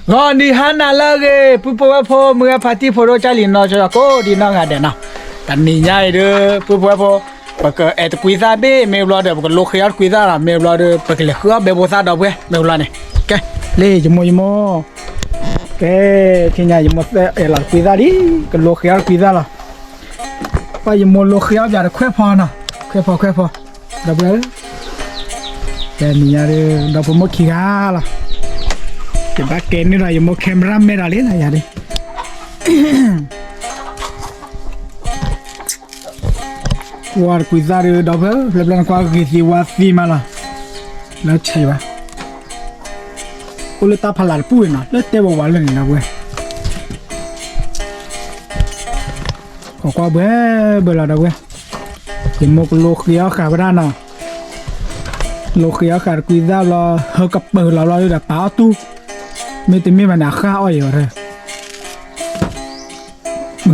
ဂီၤနံၤဟါနၤလၢအဂ့ၤ ပုၢ်ဖိဝဲၢ်ဖိ မုၢ်ဂဲၤဖါတံၢ်ဖိဒိၣ်ကၢ်လံၤနီၢ်ကၠီကိးဒံးနီၢ်ဂၤဒဲးနီၤ, တနံၤညါအံၤဒီး ပုၢ်ဖိဝဲၢ်ဖိ ပကအဲၣ်တကွံသၣ်ဘ့ၣ် မ့ၢ်ဘျီဒီး ပကလိဃ့အီၣ်တကွံသၣ်လီၤ, မ့ၢ်ဘျီဒီး ပကလဲၤဃုအီၣ်ဘဲဘိသၣ်ဒီပုၢ်ဝဲၢ် မ့ၢ်ဘျီန့ၣ်, ကဲ, လၢယမိၢ်ယမိၢ်, ကဲ, ထံၣ်ညါယမိၢ်သၢအဲၣ်လီၤတကွံသၣ်လံ, ကလိဃ့အီၣ်တကွံသၣ်လီၤ, ပှၤယမိၢ်လိဃ့အီၣ်ပၠးတခွဲးဖီနီၤ, ခွဲးဖီခွဲးဖီ, ဒီပုၢ်ဝဲၢ်ဧၢ ကဲနံၤညါဒီး ဒီဖိမိၢ်ခံဂၤလီၤ, ယဘၣ်ကဲန့ၢ်ဒီးယမိၢ် camera man ဒီးလံနၤယၤဒီး, ကွၢ်တကွံသၣ်ဒီး ဒီပုၢ်ဝဲၢ်ဧၢ ဖျဲဖျဲနကွၢ်ဂ့ၤသံဝါသံမးလီၤ, လၢဆဲးဘၣ်, အိၣ်လၢတၢ်ဖးလးတပူၤအံၤနီၤ လၢတဲဝဲဝးလၢန့ၣ် ဒီပုၢ်ဝဲၢ် ခိးကွၢ်ဘှဲဘှဲလီၤဒီပုၢ်ဝဲၢ်, ယမိၢ်ကလိဃ့အီၣ်ဃာ်ဝဲဒၣ်နီၤ, လိဃ့အီၣ်ဃာ်တကွံသၣ်ဘျီ ဟၢကပၢၤလီၤဘျီဒီးပာ်အီၣ်တူၢ်, မ့တမ့ၢ်ဘၣ်န့ၣ် အဃၢ်အီၣ်ယၤဝဲ,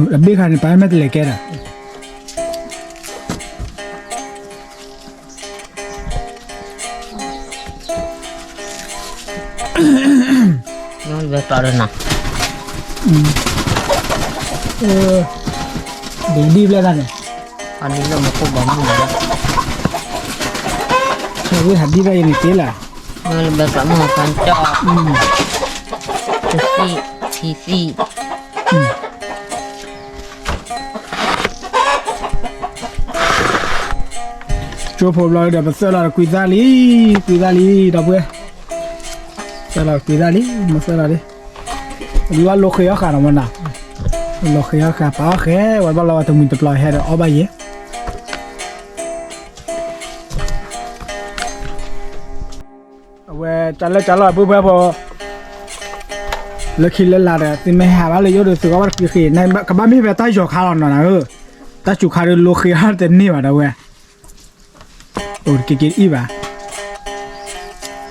အဘ့ၣ်ခါန့ၣ် ပာ်မ့ၢ်တလဲၤကဲဒီး ဝဲကျီဒီးနၤ, ဒ်ဒ်ဘျဲၣ်တၢ်န့ၣ်, အဒ်လၢမူခိၣ်ဘီမုၢ်န့ၣ်, ဆၢဝံဟးဒ်ဘၣ်ယၤန့ၣ်တ့လၢ်, ဝဲလၢဘဲကျီမုၢ်ဟီၣ်ခါကၠီ, တသံၣ်, ထံသံၣ် ကၠိဖိဘျီဒီး ပသၢလီၤတကွံသၣ်လံ, ကွံသၣ်လံ ဒီပုၢ်ဝဲၢ်, သၢလီၤတကွံသၣ်လံ, မ့ၢ်သၢလီၤလံ, ဒ်ဝဲလိဃ့အီၣ်ဃာ်နီၤမ့ၢ်နီၤ, လိဃ့အီၣ်ဃာ် ပာ်အီၣ်ဃဲ ဝဲဘၣ်လီၤဝဲတမှံၤတပျီၤဟဲဒီးအီၣ်ဘၣ်ယဲ အဝဲကၢ်လၢကၢ်လီၤပုၢ်ဖိဝဲၢ်ဖိ, လၢခံလၢလာ်ဒီး သုမ့ၢ်ဟဲဟးဘၣ်လၢယအိၣ်ဒီး သုကဘၣ်တက့ၤဃ့, ကဘၣ်မ့ၢ်ဖဲတၢ်ယီၤခါလီၤနီၤနၤဧၢ, တၢ်စူၤခါဒီးလိဃ့အီၣ်တန့ၢ်ဘၣ်ဒီးဝဲ, အိၣ်တက့ၤက့ၤအံၣ်ဘၣ်,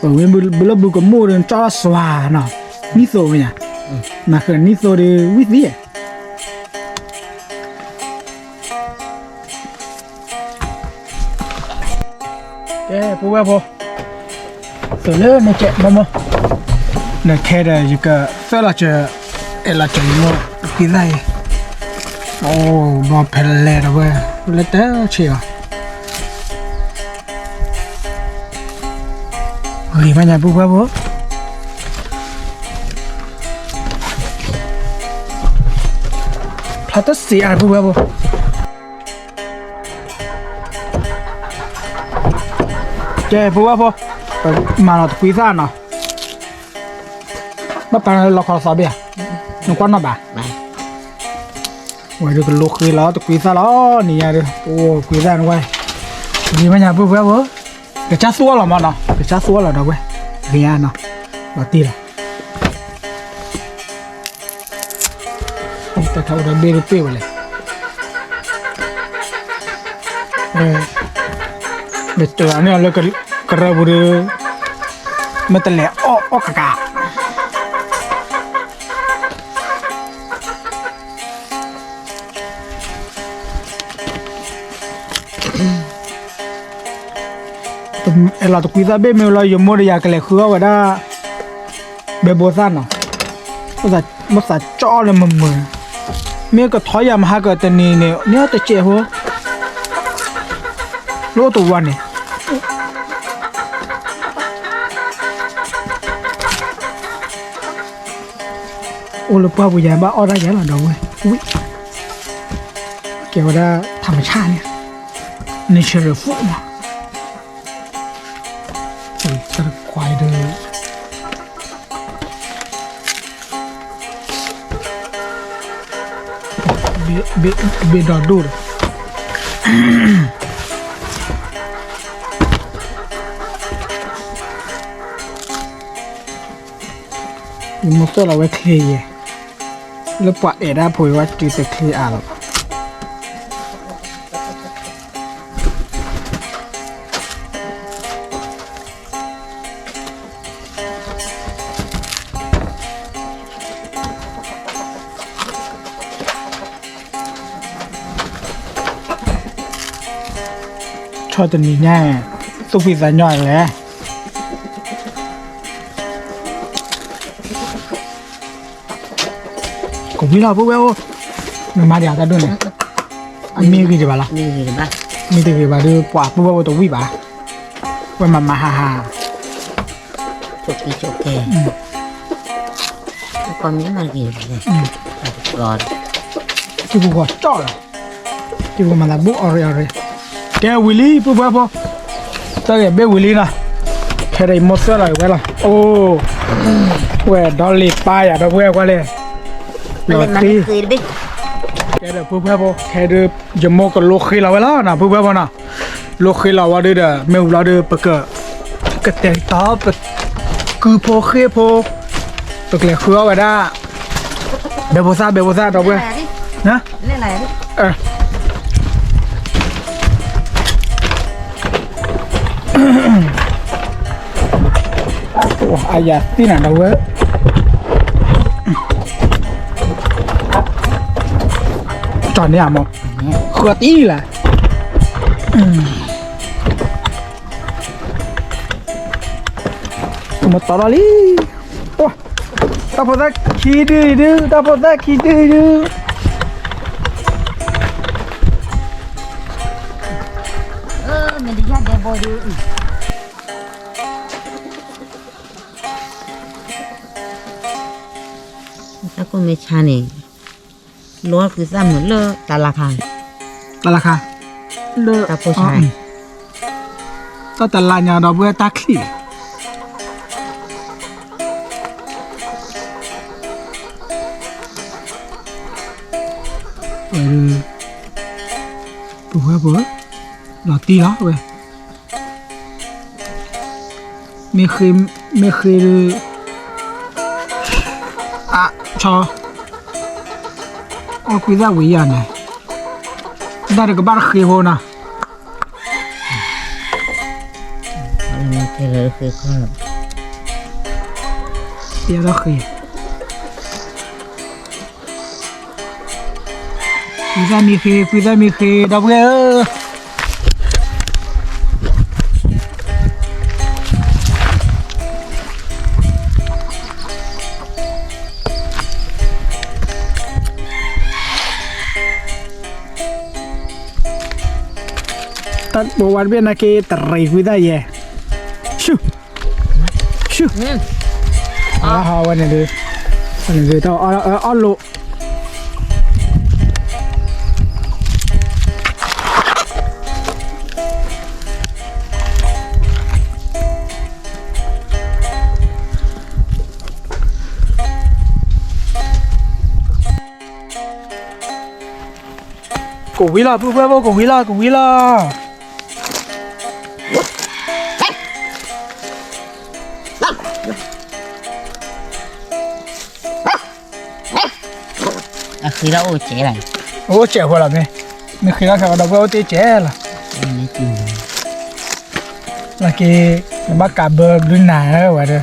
ပဝဲဘုလၢဘုကမိၣ်ဒီး ကၠီၣ်စွၤနီၤ, နံၣ်သိးမ့ၢ်ညါ, နဃၢၤနံၣ်သိးဒီးဝံသံ ကဲ ပုၢ်ဝဲၢ်ဖိ, သုးလၢနကဲး မိၢ်မိၢ်, နခဲဒီး ယကသၢလီၤစၢၤ, အဲၣ်လီၤစၢၤယမိၢ်တကွံသၣ်အံၤ, အိၣ်ဘီဖဲလဲၣ်ဒီးဝဲ, လၢတၢ်ဆံးအီၤ, ဂ့ၤဘၣ်ညါပုၢ်ဝဲၢ်ဖိ, ဖျါတစံးအါပုၢ်ဝဲၢ်ဖိ ကဲ ပုၢ်ဝဲၢ်ဖိ, ပမၤလီၤတကွံသၣ်နီၤ, ဘၣ်ပာ်လီၤခီလီၤသီဘ့ၣ်ဧါ, နကွၢ်နီၣ်ဘၣ်, ဝဲဒုးကလိဃ့လီၤတကွံသၣ်လီၤ, နံၤညါဒီး အိၣ်ကွံသၣ်နကွၢ်, ဂ့ၤဘၣ်ညါပုၢ်ဝဲၢ်ဖိ, ကစၢ်သူအီၤလီၤမးနီၤ, ကစၢ်သူအီၤလီၤဒီးဝဲ, ဂ့ၤဧါနီၤ, လီၤတံၢ်လီၤ တၢ်ထီၣ်အိၣ်ဒီးဘ့ၣ်တပ့ၢ်ဝဲလဲၣ်, မ့ၢ်တဂၤန့ၣ်လၢကရၢပူၤဒီး မ့ၢ်တလဲၤအီၣ်အီၣ်ကကး, အဲၣ်လီၤတကွံသၣ်ဘ့ၣ်မ့ၢ်လီၤ ယမိၢ်ဒီးယၤကလဲၤဃုအီၣ်ဝဲဒၣ် ဘဲဘိသၣ်နီၤ, ဘၣ်သးကၠီၣ်အီၣ်လၢမုာ်မုာ်, မ့ၢ်ကထီယၤမဟါကတနံၤန့ၣ် န့ၢ်အီၣ်တစဲးဖိ, လၢအိၣ်တဝီန့ၣ် အိၣ်လၢပှၢ်ပူၤယၤဘၣ်အီၣ်တၢ်ယၤလီၤဒီးဝဲ, ဝံၣ်, ကဲဝဲဒၣ် ထးမဆၣ်န့ၣ်, natural food မး, တၢ်တခွါအံၤဒီး ဘ့ၣ်ဒီးဒိၣ်ဒီး ယမိၢ်သၢလီၤဝဲချ့ယဲ, လၢပှၤအဲၣ်ဒၣ်ဖိဝဲတုၤတချ့အါလီၤ. ဆီၣ်တနံၤညါ, သူၣ်ဖှံသးညီလဲၣ်. ဝံၤလီၤ ပုၢ်ဝဲၢ်အိၣ်, နမၤဒံးတၢ်ဒိၣ်န့ၣ်, အမ့ၢ်ဂ့ၤဒံးဘၣ်လီၤ, မ့ၢ်တဂ့ၤဘၣ်ဒီး ပှၤပုၢ်ဝဲၢ်အိၣ်တဝံၣ်ဘၣ်, ဝဲမၤမၤဟးဟး, ကဲ, ကဲ, ကဲ, ကဲ, ကဲဝံၤလံ ပုၢ်ဝဲၢ်ဖိ, တၢ်ဂ့ၢ်ဘ့ၣ်ဝံၤလံနီၤ, ခဲဒီးယမိၢ်သၢလီၤဝဲလီၤ, အိၣ်, ဝဲဒီလ့ၤပၢ်ယၤ ဒီပုၢ်ဝဲၢ်ကွၢ်လဲၣ်, လီၤတံၢ်, ကဲဒီးပုၢ်ဝဲၢ်ဖိ ခဲဒုး ယမိၢ်ကလိဃ့လီၤဝဲလီၤနီၤ ပုၢ်ဝဲၢ်ဖိနီၤ, လိဃ့လီၤဝဲဒုးဒီး မ့ၢ်ဝံၤလီၤဒီး ပက ကတဲာ်ကတီၤ ပကုၢ်ဖိဃ့ဖိ, ပကလဲၤဃုအီၣ်ဝဲဒၣ် ဘဲဖိသၣ် ဘဲဖိသၣ် ဒီပုၢ်ဝဲၢ်, အယၤသ့ၣ်နၤ ဒီပုၢ်ဝဲၢ်, ကၠီၣ်န့ၢ်အမိၢ်, ဃုအီၣ်တံၢ်လၢ မတီၤလီၤလံ, တၢ်ဖိသၣ်ခံဒုဒု, တၢ်ဖိသၣ်ခံဒုဒု, တၢ်ကိၢ်မ့ၢ်ဆါန့ၣ်, လီၤကွံာ်သၣ်မုာ်လၢတၢ်လၤခါ, တၢ်လၤခါ, လၢတၢ်ဖိဆါ, တၢ်တလါညါ ဒီပုၢ်ဝဲၢ် တၢ်ချံၣ် ဝဲဒုး ပုၢ်ဝဲၢ်ဖိ လီၤတံၢ်လီၤဝဲ, မ့ၢ်ဃ့, မ့ၢ်ဃ့ဒုး, အ, ဆီ, အီၣ်ကွံာ်သၣ်ဝံၤယၤန့ၣ်, တၢ်တကဘၣ်တဃ့ဖိနီၤ, တၢ်တဃ့ ကွံာ်သၣ်မ့ၢ်ဃ့, ကွံာ်သၣ်မ့ၢ်ဃ့ ဒီပုၢ်ဝဲၢ်ဧၢ, တၢ်ပိာ်ဝဲတဘ့ၣ်နာ်က့ တရံးကွံာ်သၣ်ယဲၢ်, ဆူၣ်, ဆူၣ်, အဝဲန့ၣ်ဒုး, န့ၣ်ဒုး တၢ်အီၣ်လိာ် ကဝံၤလီၤ ပုၢ်ဝဲၢ်ဖိ ကဝံၤလီၤ ကဝံၤလီၤ. အဃ့လၢအိၣ်စဲးလီၤ, အိၣ်စဲးဖိလီၤမ့ၢ်, မ့ၢ်ဃ့လၢခဲဒီပုၢ်ဝဲၢ်အိၣ်တ့ၢ်စဲးလီၤ, နာ်က့ နဘၣ်ကးဘၢဘျုးနၤဝဲဒီး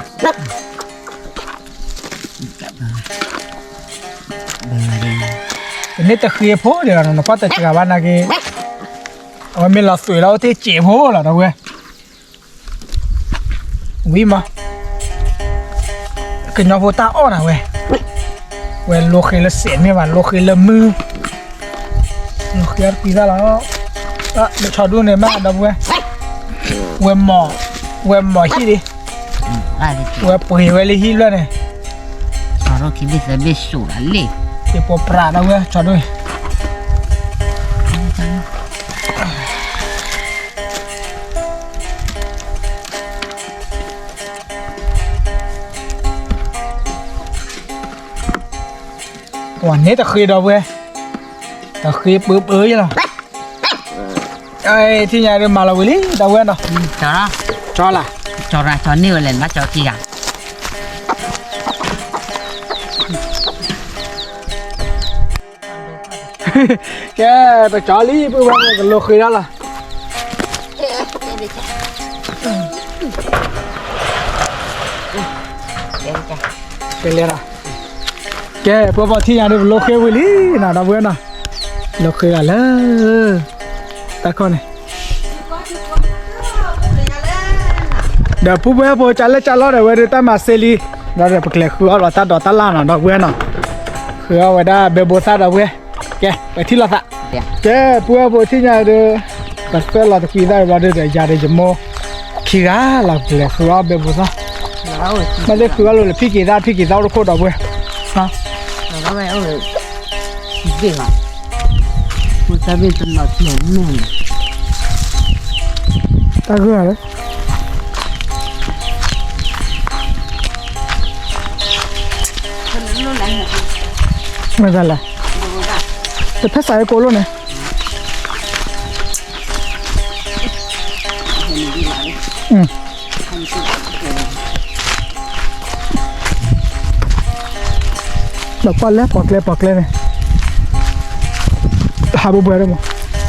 တန့ၢ်တဃ့ဖိဒံးလီၤ နကွၢ်တစှၤဘၣ်နာ်က့, အဝဲမ့ၢ်လီၤသွဲးလီၤအိၣ်တ့ၢ်စဲးဖိလီၤ ဒီပုၢ်ဝဲၢ်, ဝံၤမး, ကညီဖိတၢ်အီၣ်နၤဝဲ, ဝဲလိဃ့လၢစဲးမ့ၢ်ဘၣ် လိဃ့လၢမုၢ်, လိဃ့အီၣ်တကွံာ်သၣ်လီၤ, လၢဆီဒူၣ်န့ၣ်မး ဒီပုၢ်ဝဲၢ်, ဝဲမီၢ်, ဝဲမီၢ်ဟံၣ်လံ ဝဲပှ့ၤဝဲလၢဟံၣ်ဖျၢၣ်န့ၣ်, သ့ၣ်ပိာ်ပြးဒီပုၢ်ဝဲၢ် ဆီဒူၣ်န့ၣ် ပှၤန့ၣ်တဃ့ဒီပုၢ်ဝဲၢ်, တဃ့ပၢပၢယလီၤ. ထံၣ်ညါဒုးမၤလီၤဝံၤလံ ဒီပုၢ်ဝဲၢ်နီၤ, ကၠီလီၤ, ကၠီရၤကၠီန့ၢ်ဝဲလဲၣ် နဘၣ်ကၠီခံဂၤ ကဲ, ပကၠီလံ ပုၢ်ဝဲၢ် ကလိဃ့ဒၣ်လီၤ. ကဲ, ကဲ, ကဲ, ပုၢ်ဝဲၢ် ထံၣ်ညါဒုး ပလိဃ့ဝံၤလံနီၤ ဒီပုၢ်ဝဲၢ်နီၤ, လိဃ့ဂၤလၢ တၢ်ခီၣ်န့ၣ် ဒီးပုၢ်ဝဲၢ်ဖိ ကၢ်လဲၢ်ကၢ်လီၢ်ဒီး ဝဲဒုးတၢ်မၤစ့လံ, ဒီးပကလဲၤဃုအီၣ်လီၤတၢ်ဒိးတၢ်လၣ်နီၤ ဒီပုၢ်ဝဲၢ်နီၤ, ဃု ဃုအီၣ်ဝဲဒၣ်ဘဲဘိသၣ်ဒီပုၢ်ဝဲၢ်, ကဲ ပထံၣ်လိာ်သး, ကဲ ပုၢ်ဝဲၢ်ဖိထံၣ်ညါဒီး, ပသၢလီၤတကွံသၣ်ဘျီဒီး ယၤဒီးယမိၢ်ခံဂၤလီၤ ပကလဲၤဃုအီၣ်ဘဲဘိသၣ်, မ့ၢ်လၢဃုအီၣ်လိာ်လၢဖံက့ၤသၣ် ဖံက့ၤသၣ်အိၣ်တခိၣ်ဒီပုၢ်ဝဲၢ်, တၢ်ဂ့ၢ်လၢ မ့ၢ်တၢ်လဲၣ်, တဖဲစးယကိးလိာ်န့ၣ်, ဒီးကွၢ်လၢပှၤကျဲပှၤကျဲန့ၣ်, ဟးဘိဘွဲဒီးမး,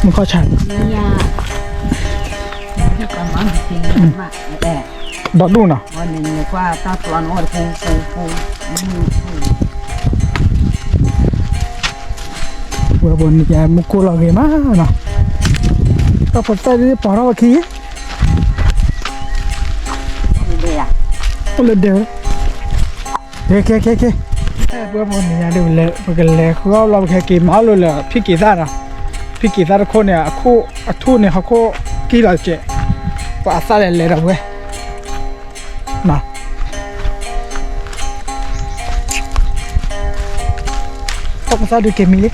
မုၢ်ခီၣ်ဆါ, ဒီဒူၣ်နီၤ, ဝဲပှၤန့ၣ်ယမူခိၣ်လီၤဂ့ၤမးနီၤ, တၢ်ဖိသၣ်ဒ်ပှၤထီၣ်ဝဲခံ, အိၣ်လၢဒဲးဝဲ, ကဲ ကဲ ကဲ ကဲ, ပှၤဖိန့ၣ်ယၤဒ် ပကလဲၤဃုအီၣ်ဘျီ ပကဟဲက့ၤမၤအီၣ်လိာ်လၢဖံက့ၤသၣ်နီၤ, ဖံက့ၤသၣ်တခိၣ်န့ၣ် အထူၣ်န့ၣ် ဟီၣ်ခိၣ်ကံၢ်လီၤတကဲး, ပှၤအသၣ်လဲၤလဲၤဒီပုၢ်ဝဲၢ် တၢ်ဖိသၣ်ဒုးကဲမံလံ,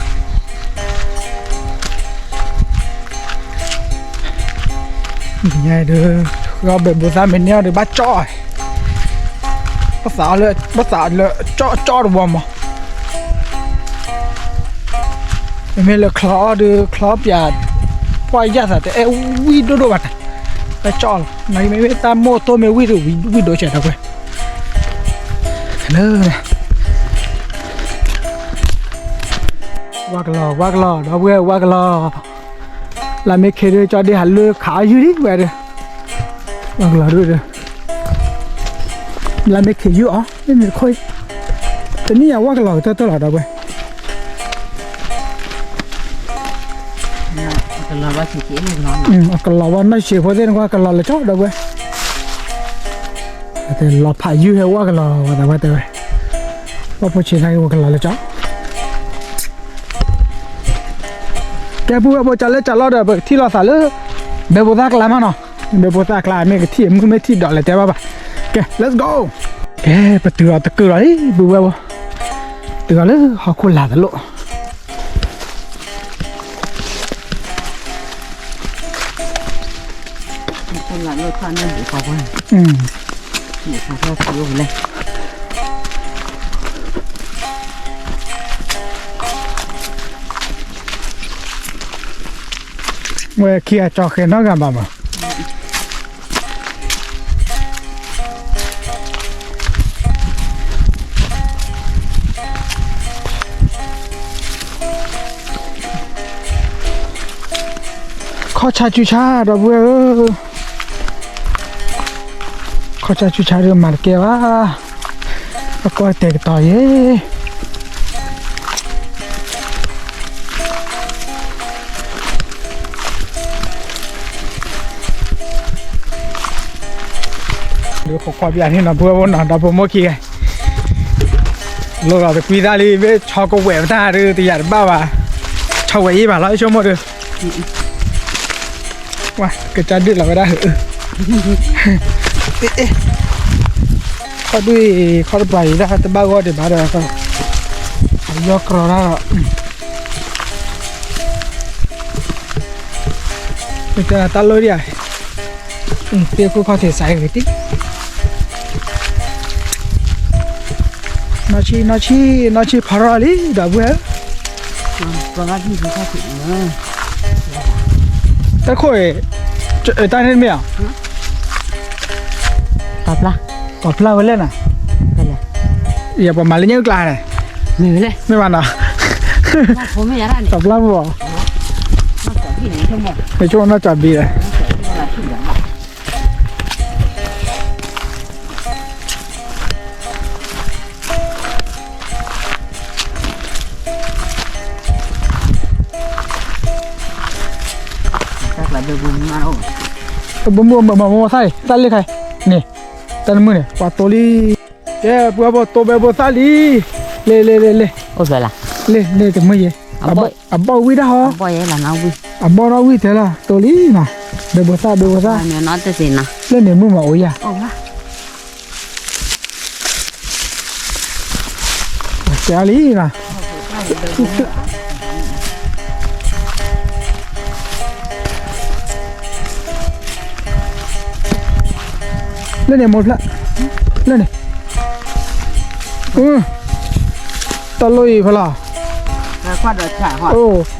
ညါဒီး ဃုအီၣ်ဘဲဘိသၣ်မ့ၢ်န့ၢ်အီၤဒီး ဘၣ်ကၠီၣ်, ဘၣ်သးလၢ ဘၣ်သးလၢကၠီၣ်ကၠီၣ်တဝီမး, မ့မ့ၢ်လၢချီအီၣ်ဒီး ချီပၠး ပှၢ်ယၢ်သးတအဲၣ်ဝံၣ်ဒိၣ်ဒိၣ်ဘၣ်တၢ်, ဘၣ်ကၠီၣ်လီၤ, မ့မ့ၢ်တၢ်မိၢ်တိၢ်မ့ၢ်ဝံၣ်ဒီး ဝံၣ်ဒိၣ်ကဲးဒီပုၢ်ဝဲၢ်, ဝၢ်ကလီၤ ဝၢ်ကလီၤ ဒီပုၢ်ဝဲၢ် ဝၢ်ကလီၤ, လၢမ့ၢ်ခ့ဒုး ကၠီဒ့ဟးလၢခးအီၣ်ယုၢ်ဒံးဝဲဒီး, ဝၢ်ကလီၤဒုးဒီး, လၢမ့ၢ်ခ့ယုၢ်အီၤ မ့မ့ၢ်တခီ, တနံၣ်အံၤဝၢ်ကလီၤကတၢၢ်တၢၢ်လီၤဒီပုၢ်ဝဲၢ် အကလီၤဝဲနီၢ်ဆံးဖိသ့ၣ်နကွၢ် ကလီၤလၢကၠီဒီပုၢ်ဝဲၢ်, လီၤဖးယုၢ်ဟဲဝၢ်ကလီၤဝဲသးဝဲတဲဝဲ, ပှၢ်ဖိဆံးနာ်က့ၤဝဲကလီၤလၢကၠီ, ကဲပုၢ်ဝဲၢ်ဖိ ကၢ်လၢကၢ်လီၤဒီး ပကထံၣ်လိာ်သးလၢ ဘဲဘိသၣ်ကျါမးနီၤ, ဘဲဘိသၣ်ကျါ မ့ၢ်ကထံၣ်မုၢ်မ့ၢ်ထံၣ်ဒီးလဲၤတဲဘၣ်ဘၣ်, ကဲ let's go, ကဲ ပတုၤအီၤတကုာ်လီၤလံ ပုၢ်ဝဲၢ်ဖိ, တုၤအီၤလၢဟီၣ်ခိၣ်လာ်တလိၣ် ဝဲခံဂၤကၠီဃဲၤနီတဂၤဘၣ်မး, ခီၣ်ဆါစုဆါ ဒီပုၢ်ဝဲၢ်ဧၢ, ခီၣ်ဆါစုဆါဒီးမၤတကဲဘၣ်, အကီၢ်တဲာ်ကတီၤယဲ ဒုးခိးကွၢ်ပၠးန့ၣ်နီၤ ပုၢ်ဝဲၢ်ဖိနီၤ ဒီဖိမိၢ်ခံဂၤ, လိၣ်လီၤတကွံသၣ်လံ မ့ၢ်ဆီကဝဲၢ်ပတၢ်ဒုး တယာ်တဘၣ်ဘၣ်, ဆီဝဲၢ်အံၤဘၣ်လီၤ ဆိကမိၣ်ဒီး, ဝါ ကစၢ်ဒုးလီၤဝဲဒၣ်, ခီၣ်ဒုးအံၤ ခီၣ်တပၤအံၤဒၣ်တဘၣ်ဂီၢ်ဒံးဘၣ်ဒီး, အယီၢ်ကြီတၢ်ဒီး တၢ်လီၢ်ဒံးဧါ, သ့ၣ်ခိၣ်ခီၣ်ထံးစးဂ့ၤတံၢ်, နီၢ်ဆံၣ် နီၢ်ဆံၣ် နီၢ်ဆံၣ်ဖးရၢ်လံ ဒီပုၢ်ဝဲၢ်ဧၢ, တၢ်ခိၣ်အံၤ, တၢ်န့ၣ်တမ့ၢ်ဧါ, ပှၤပျၢ်ဝဲလဲၣ်နီၤ, ယပှၤမၤလၢညၣ်အုၣ်ကျါန့ၣ်, မ့ၢ်ဘၣ်နီၤ, ပှၤပျၢ်ပူၤ, မ့ၢ်ဆိကမိၣ်နီၢ်ကၠီဘံဒီး တၢ်ဘိမုၢ်မၤမၤသၣ်အံၤ တၢ်လ့ၣ်ခါအံၤန့ၣ်, တၢ်နမုၢ်န့ၣ် ပှၤတိလံ, ကဲ ပုၢ်ဝဲၢ်ဖိ တိဘဲဘိသၣ်လံ, လဲၤလဲၤလဲၤလဲၤ, အိၣ်ဖျဲၣ်လၢ်, လဲၤန့ၣ်တမုာ်ယဲ, အဘီၣ်ဝံၣ်တၢ်ဟီ, အဘီၣ်ဝံၣ်တၢ်ဟီ, အဘီၣ်နီၣ်ဝံၣ်တဲလီၤ တိၤလံနီၤ, ဘဲဘိသၣ် ဘဲဘိသၣ်, လၢန့ၣ်မုၢ်မးအိၣ်ယၤ ကလံနီၤ, လၢန့ၣ်မိၢ်ဖျၢၣ်, လၢန့ၣ်, တၢ်လိၣ်အံၤဖဲလီၤ,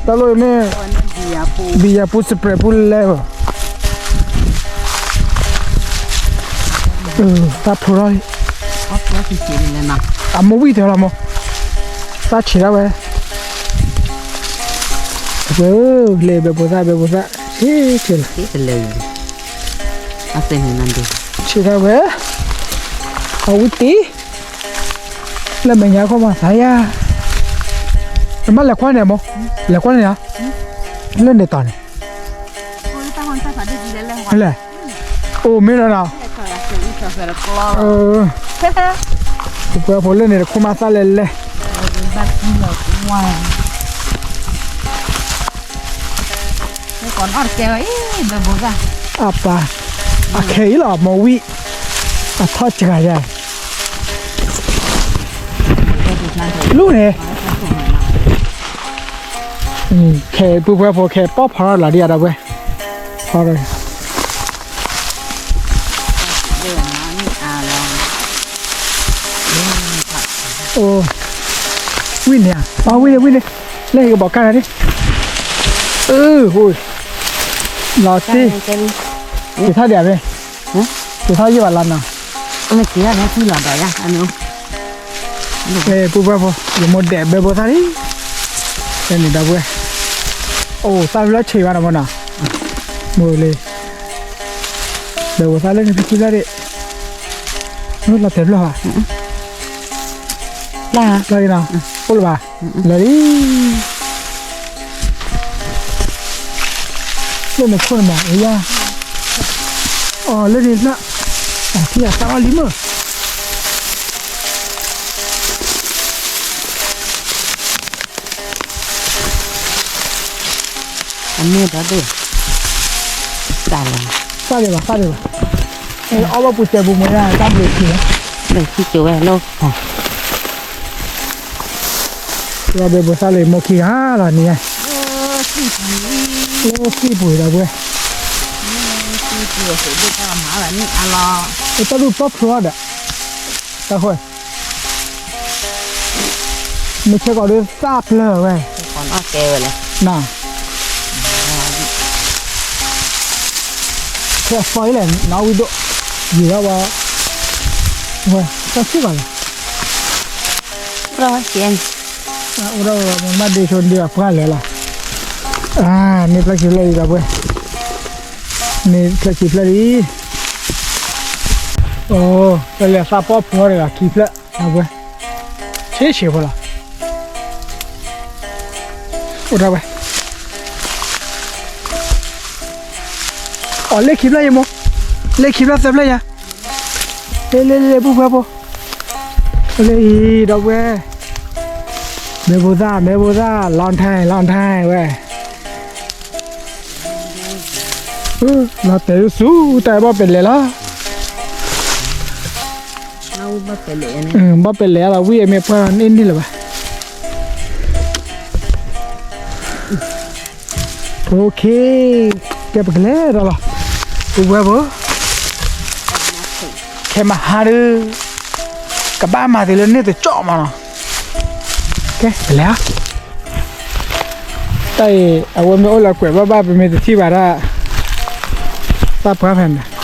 တၢ်လိၣ်အံၤမ့ၢ် ဘံယၤပူစပရဲးပူလဲၣ်, တၢ်ဖျိထီၣ်လံ, အမိၢ်ဝံၣ်တဲလီၤမိၢ်, တၢ်ဆံးထီၣ်ဝဲ, အဝဲလဲၤဘဲဘိသၣ် ဘဲဘိသၣ်, ဆံးဆံးလီၤ, ဆံးထီၣ်ဝဲ, အဝံၣ်တံၢ်, လၢမဲာ်ညါခီမၤသးယၤ, နမ့ၢ်လဲၤကွၢ်န့ၣ်မိၢ်, လဲၤကွၢ်န့ၣ်ဧါ, လၢန့ၣ်တီၤန့ၣ် လဲၣ်, အိၣ်မ့ၢ်လီၤ, ပှၤဖိလၢန့ၣ်တခီမၤသးလဲၣ်လဲၣ်, အပၢ်, အခဲအံၤလီၤ မိၢ်ဝံၣ်, အထီၣ်စှၤယၤ လူန့ၣ်, ခဲပူၤဖဲဖိခဲပီၣ်ဖီထီၣ်လီၤဒ်အဒီပုၢ်ဝဲၢ်, ဖီထီၣ်, အိၣ်, ဝံၣ်န့ၣ်ဧါ, အဝံၣ်န့ၣ် ဝံၣ်န့ၣ်, လၢဟံၣ်ကဘီကၢ်န့ၣ်, အ, လီၤတံၢ်, က့ၤထီၣ်ဒံးဧါမ့ၢ်, က့ၤထီၣ်ယံာ်ဘၣ်လီၤနီၤ, ပူၤဖဲဖိ ယမိၢ်ဒဲးဘဲဘိသၣ်လံ, ဖဲန့ၣ်ဒီပုၢ်ဝဲၢ်, အိၣ်သၣ်ဖျၢၣ်ဆံးဘၣ်နီၤမ့ၢ်နီၤ, မိၢ်လံ, ဘဲဘိသၣ်လၢန့ၣ်ဖံဖံဖျၢၣ်ဒံး, လီၤတဲာ်ဖျၢၣ်ဘၣ်, လီၤနီၤ, အိၣ်လၢၤဘၣ်, လၢာ်လံ လၢန့ၣ်ခိၣ်န့ၣ်မး အယါ, အီၤလၢန့ၣ်ဖျၢၣ်, အထံၣ်အသၣ်အီၣ်လံမ့ၢ်, အမ့ၢ်ဒီးဒိၣ်, စၢ်လီၤ, စၢ်ဒံးဘၣ် စၢ်ဒံးဘၣ်, အီၣ်ဘၣ်ပူၤစဲးပူၤမ့ၢ်ဒၣ်တၢ်ဘျုးခံလီၤ, ဘျုးခံကၠိဝဲလီၤ, ဘဲဘိသၣ်လၢမိၢ်ခံဂၤလီၤန့ၣ်, လၢသံၣ်ပူၤဒီပုၢ်ဝဲၢ်, တၢ်ဒူၣ်ပျီဖျိအီၤဒီး, တၢ်ဃိ မ့ၢ်ဆဲးကီးဒ်သၣ်ပျၢၤဝဲ, ခဲအသီအံၤလဲၣ် နီၣ်ဝံၣ်ဒိၣ်, ယံာ်ထီၣ်ဝဲ, ဝဲတၢ်ဆံၣ်ဘၣ်လဲၣ်, အိၣ်ဒၣ်ဝဲမ့ၢ်ဘၣ်ဒ့ဆိဒ့အပှၢ်လဲၣ်လီၤ, န့ၢ်ဖျၢၣ်ခံဖျၢၣ်အံၤဒီပုၢ်ဝဲၢ်, န့ၢ်ဖျၢၣ်ခံဖျၢၣ်လံ အိၣ်, တၢ်လဲၤသၣ်ပီၣ်ဖျိအီၤတဂၤခံဖျၢၣ်, အဝဲ, ဆံးဆံးဖိလီၤ, အိၣ်ဒၣ်ဝဲ, အီၤလၢခံဖျၢၣ်ယမိၢ်, လၢခံဖျၢၣ်သၢဖျၢၣ်ယၤ, လၢလၢလၢ ပူၤဖဲဖိ, လၢအံၤဒီပုၢ်ဝဲၢ်, မ့ၢ်ဖိသၣ် မ့ၢ်ဖိသၣ် long time long time ဝဲ လီၤတဲာ်ဆူတၢ်ဘီၣ်ပဲလဲၣ်လီၤ, ဘီၣ်ပဲလဲၣ်လီၤ ဝံၣ်အမ့ၢ်ပှၢ်န့ၣ်န့ၣ်လၢၤဘၣ်, အိၣ်ခ့, ကဲပကလဲၤဒီးလီၤ, ပူၤဝဲဖိ, ခဲမဟါဒုး, ကဘၣ်မၤတုၤလၢန့ၣ်တကၠီၣ်မးနီၤ, ကဲပလဲၤဧါ တၢ်အံၤ အဝဲမ့ၢ်အိၣ်လၢကွဲးဘၣ်ဘၣ် ပမ့ၢ်တထံၣ်ဘၣ်ဒၣ် တၢ်ပှၢ်ဖဲန့ၣ်,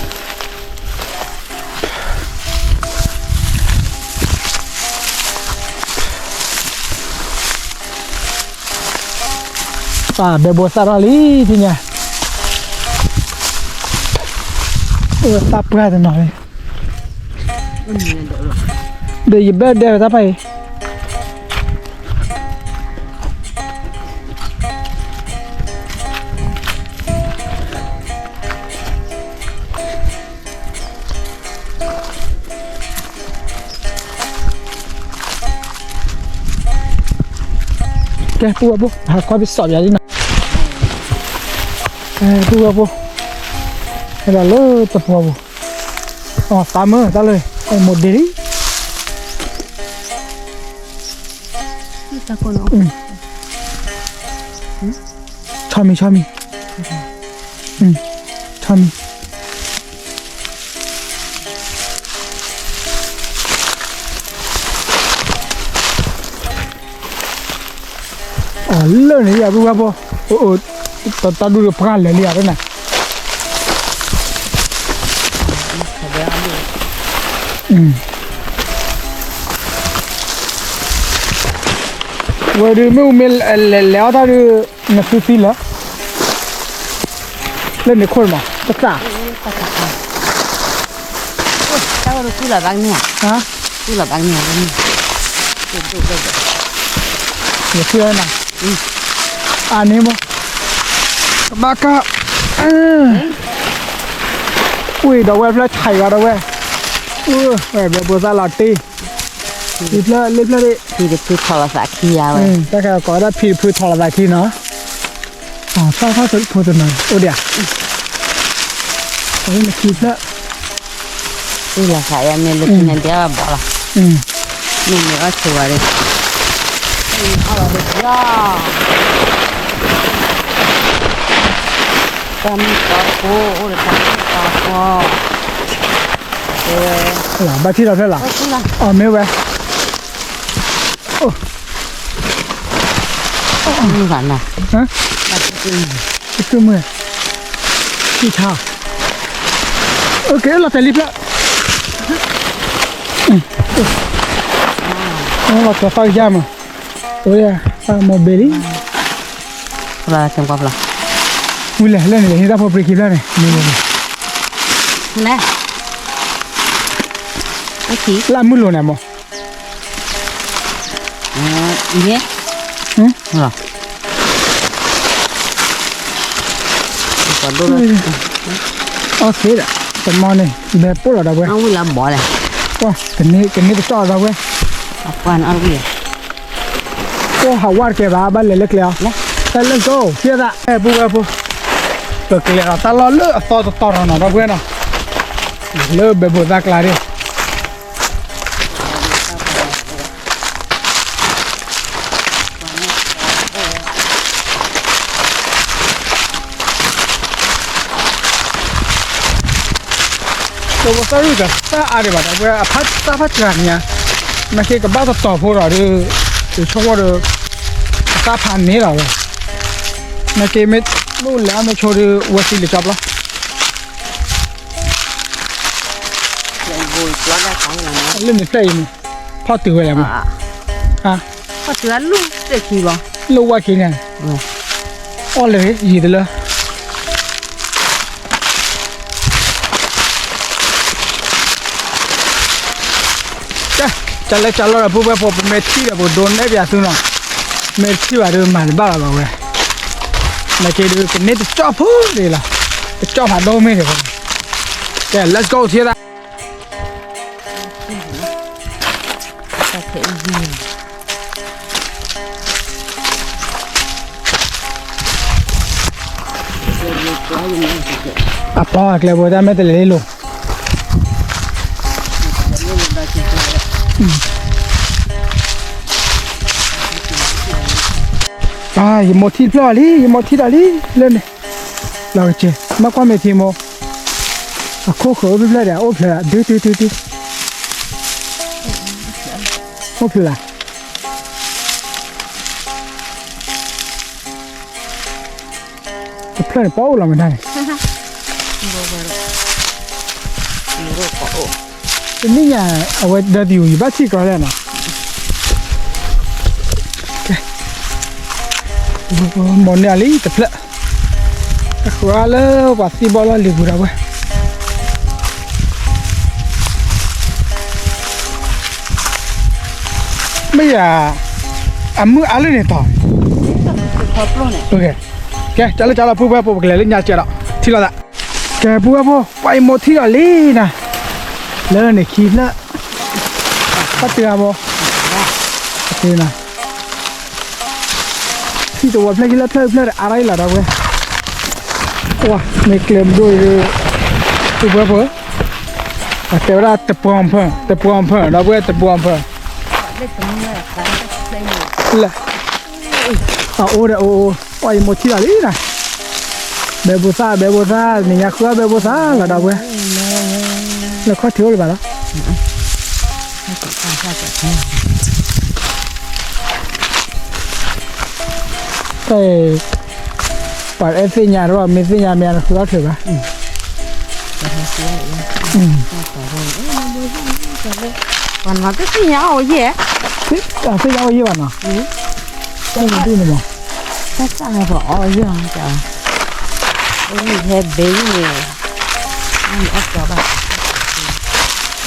ပဘဲဘိသၣ်ထီၣ်လံ ထံၣ်ညါ, အိၣ်တၢ်ပှၢ်တနီၤလံ, ဒီးယဘၢဒဲးဝဲတၢ်ပှၢ်အံၤ တၢ် ပုၢ်ဝဲၢ်ဖိ ဟးကွၢ်ပစီၣ်ပယၤလံနီၤ, ပုၢ်ဝဲၢ်ဖိ, ဟဲဒီးလၢတပှီၤပူၤ, အီၣ်သးမုာ်တၢ်လၢ မိၢ်ဒ့လံ, ဆီမံၤ ဆီမံၤ, ဆီမံၤ အလၢန့ၣ်ယပုၢ်ဝဲၢ်ဖိ, တၢ်ဒူၣ်တပှၢ်လၢာ်လံယတဲနၤ, ဝဲဒုးမ့ၣ်အူမ့ၢ်လဲၤအီၣ်တၢ်ဒုး နသုသံလၢာ်, လၢန့ၣ်ခိၣ်မး ကသၣ်, တၢ်ဝဲဒုးကူလီၤဘၣ်ကန့ၢ်ဧါ, ကူလီၤဘၣ်ကန့ၢ်ဧါ, ယဖုနၤ, အန့ၣ်မး, ကဘၣ်ကၢ်, ဝံၤဒီးဝဲဖျၢၣ်ဆံးဂၤဒီးဝဲ, ဝဲဘဲဘိသၣ်လီၤတ့ၢ်, လ့ဖျၢၣ်လ့ဖျၢၣ်ဒ့ၣ်, ဖံတဖုထီၣ်လီၤသးခံယၤဝဲ, တၢ်ခဲကိးဝဲဒၣ်ဖံတဖုထီၣ်လီၤသးခံနီၤ, ထီၣ်ထီၣ်ဖိတနီၤအိၣ်ဒံးဧါ, နခံဖျၢၣ်, အလီၤသးယၤမ့ၢ်လၢခံန့ၣ်ဒဲးဘၣ်ဘီလီၤ, မ့ၢ်မ့ၢ်အီၣ်ဆိဝဲဒၣ်, တၢ်မ့ၢ်တီဖိအိၣ်ဒီးတၢ်မ့ၢ်တီဖိ, ဝဲ, ဘၣ်ထံၣ်လီၤဖျၢၣ်လီၤ, အမ့ၢ်ဝဲ, မုၢ်ဘၣ်နၤ, ကမုၢ်, ထံၣ်ထါ, အိၣ်က့ၤလီၤတဲာ်လံဖျၢၣ်, လီၤတဲာ်သီကယါမး, အိၣ်ယါ, မိၢ်ဘ့လံ, ဝံၤလဲၣ်လၢန့ၣ် ဟံးတၢ်ဖိပြံခံဖျၢၣ်န့ၣ်, လဲၣ်, လၢမုၢ်လိၤန့ၣ်မး အံၤန့ၣ်, လီၤ, အီၣ်သ့ဒီး, တမီန့ၣ် ဘဲပိၢ်လီၤဒီးဝဲ, အဝံၣ်လၢဘီလဲၣ်, ကန့ၢ်, ကန့ၢ်တကၠီၣ်လီၤဒီးဝဲ, အပှၢ်န့ၣ်အီၣ်ဝံၣ်, ကဟးဝါတကဲဘၣ် ဘၣ်လဲၤလၢကျဲအီၤ, တၢ်လၢကၠိ ဖျဲသး, ပုၢ်ဝဲၢ်ဖိ, ပကျဲၤဒီးတၢ်လီၢ်လၢအသီတတီၤနီၤဒီးဝဲနီၤ, လၢဘဲဘိသၣ်ကျါဒၣ် ကဝီၤသၣ်ရူၣ်ကသၣ်အါဒံးဘၣ်ဒီး ဝဲအဖးသၣ်ဖးစှၤန့ၣ်ဧါ, နာ်က့ကဘၣ်တတီၤဖိဒီးဒုး, ယဆိကမိၣ်ဒီး, အသၣ်ဖးန့ၢ်လီၤဝဲ, နာ်က့မ့ၢ်, မ့ၣ်အူလဲၤအီၣ်မ့ၢ်ဆိဒီး ဝဲသံလၢကၠီပျီ လၢန့ၣ်ဖျၢၣ်အံၤန့ၣ်, ဖီၣ်တုၤဝဲလဲၣ်မး, ဖီၣ်တုၤလၢသ့ၣ်ခံဘၣ်, လၢဝဲခံန့ၣ်, အီၣ်လၢယံၤတလၢ, ကလဲၤကလီဒီး ပုၢ်ဝဲၢ်ဖိ ပမ့ၢ်ထံၣ်ဒီး ပကဒိးနဲၣ်ပၠးသုနီၤ, မ့ၢ်ထံၣ်ဘၣ်ဒီးမၤတဘၣ်လီၤဘၣ်ဝဲ, နာ်က့ဒုးကန့ၢ်တကၠီၣ်ဖိလံလီၤ, တကၠီၣ်ဖးဒိၣ်မ့ၢ်ဒံး, ကဲ let's go ထံသး အပီအကျဲဘိတၢ်မ့ၢ်တလဲၤလံလိၤ, ယမိၢ်ထံၣ်တဖျၢၣ်လံ, ယမိၢ်ထံၣ်ဒီးလံ, လၢန့ၣ်, လီၤကစဲး, မ့ၢ်ကွၢ်မ့ၢ်ထံမိၢ်, အခိၣ်ဃၢၤအိၣ်ဖျၢၣ်ဖျၢၣ်ဒီး အိၣ်ဖျၢၣ်ဒုးဒုးဒုးဒုး, အိၣ်ဖျၢၣ်လၢ တဖျၢၣ်န့ၣ် ပှၤအိၣ်လီၤမတၤန့ၣ်, တနံၣ်ညါ အဝဲဒီးသံဝံၤ ယဘၣ်ထံၣ်ကီးလဲၣ်နီၤ, မိၢ်န့ၢ်အီၤလံတဖျၢၣ်, တဃုအါလၢပှၤသံဘီလီၢ်လံၤပူၤဒီးဝဲ မ့ၢ်ယၤ, အမုၢ်အါလၢန့ၣ်တီၤ, ကဲ ကၢ်လၢကၢ်လီၤ ပုၢ်ဝဲၢ်ဖိ ပကလဲၤလၢညါကဲဒီး ထံၣ်လိာ်သး, ကဲ ပုၢ်ဝဲၢ်ဖိ ပှၤအံၤမိၢ်ထံၣ်ဒီးလံနၤ, လၢန့ၣ်ခံဖျၢၣ်, ဘၣ်တ့အဘီ, တ့နၤ ကဲ တဝီဖျၢၣ်ခံလၢဖျၢၣ်ဖျၢၣ်ဒီးအါထီၣ်အံၤလီၤ ဒီပုၢ်ဝဲၢ်, ကွၢ် မ့ၢ်ကျဲမုၢ်ဒိၣ်အံၤဒီး ပုၢ်ဝဲၢ်ဖိ, အတဲဝဲဒၣ်တပှီၢ်ဖၢၣ် တပှီၢ်ဖၢၣ် ဒီပုၢ်ဝဲၢ် တပှီၢ်ဖၢၣ်, လၢ အအိၣ်ဒီးအိၣ်အိၣ် အယမိၢ်ထံၣ်လီၤလံနီၤ, ဘဲဘိသၣ် ဘဲဘိသၣ် နံၤညါဃုအီၣ်ဘဲဘိသၣ်လီၤ ဒီပုၢ်ဝဲၢ်, လၢခီၣ်ထံးအိၣ်လၢၤဘၣ်လီၤ. တၢ်အံၤ ပှၤအဲၣ်သ့ၣ်ညါတဘၣ် မ့ၢ်သ့ၣ်ညါမ့ၢ်နဃုအီၣ်ချုးဘၣ်. ပှၤနီၤသ့ၣ်ညါအီၣ်ဝဲယဲၢ်, သ့ၣ်ညါအီၣ်ယဲၢ်ဘၣ်နီၤ, တၢ်ဒ်န့ၣ်မး, တၢ်စၢ်ဟဲပှၤအီၣ်ယဲၢ်, အီၣ်ဘဲန့ၣ်, အီၣ်ဘဲ တၢ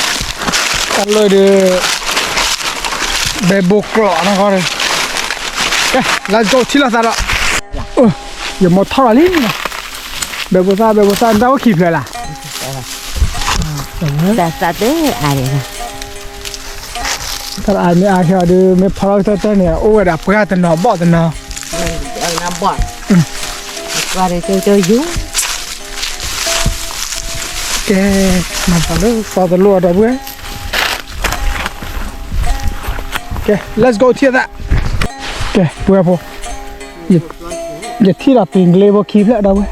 ်လၢဒီး ဘဲဘိကျိးနီၢ်ဃီဒီး, ကဲ let's go ထံၣ်လိာ်သးဒီး, ယမိၢ်ထီၣ်လီၤလံ, ဘဲဘိသၣ် ဘဲဘိသၣ် နတၢ်အိၣ်ခံဖျၢၣ်လၢ်, တၢ်သးတအါန့ၣ်, တၢ်အါမ့ၢ်အါခဲအီၤဒီး မ့ၢ်ဖီထီၣ်ကတၢၢ်တၢၢ်န့ၣ် အိၣ်ဝဲဒၣ်ပှၢ်တနီၤဘီၣ်တနီၤ, ကဲ မၤသးလၢသီတလိၣ်အဒီပုၢ်ဝဲၢ်, ကဲ let's go ထံၣ်သး, ကဲ ပုၢ်ဝဲၢ်ဖိ, ယထံၣ်ဒီးပ့ၤကျ့ဖိခံဖျၢၣ်ဒီပုၢ်ဝဲၢ်,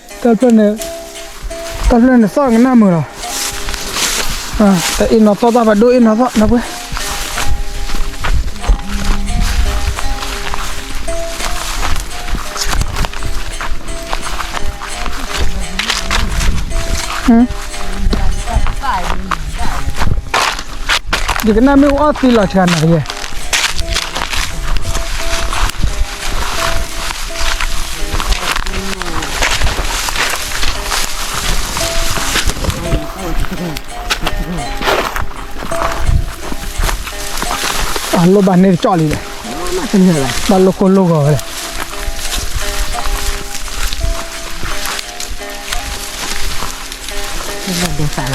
တၢ်ဖျၢၣ်န့ၣ်, တၢ်ဖျၢၣ်န့ၣ်သီၣ်ကနၣ်မုာ်လီၤ, တၢ်အ့ၣ်နီၤသီၣ် တၢ်ပဒိၣ်အ့ၣ်နီၤသီၣ် ဒီပုၢ်ဝဲၢ် ယကနၣ်မ့ၣ်အူအီၣ်သံလီၤဆှၤနၤယဲၢ်, အလိၣ်ဘၣ်န့ၣ်ကၠီၣ်လံလဲၣ်, ဘၣ်လိၣ်ကိၢ်လိၣ်ဂီၤဝဲလဲၣ်. ဒီးဃာ်လၢ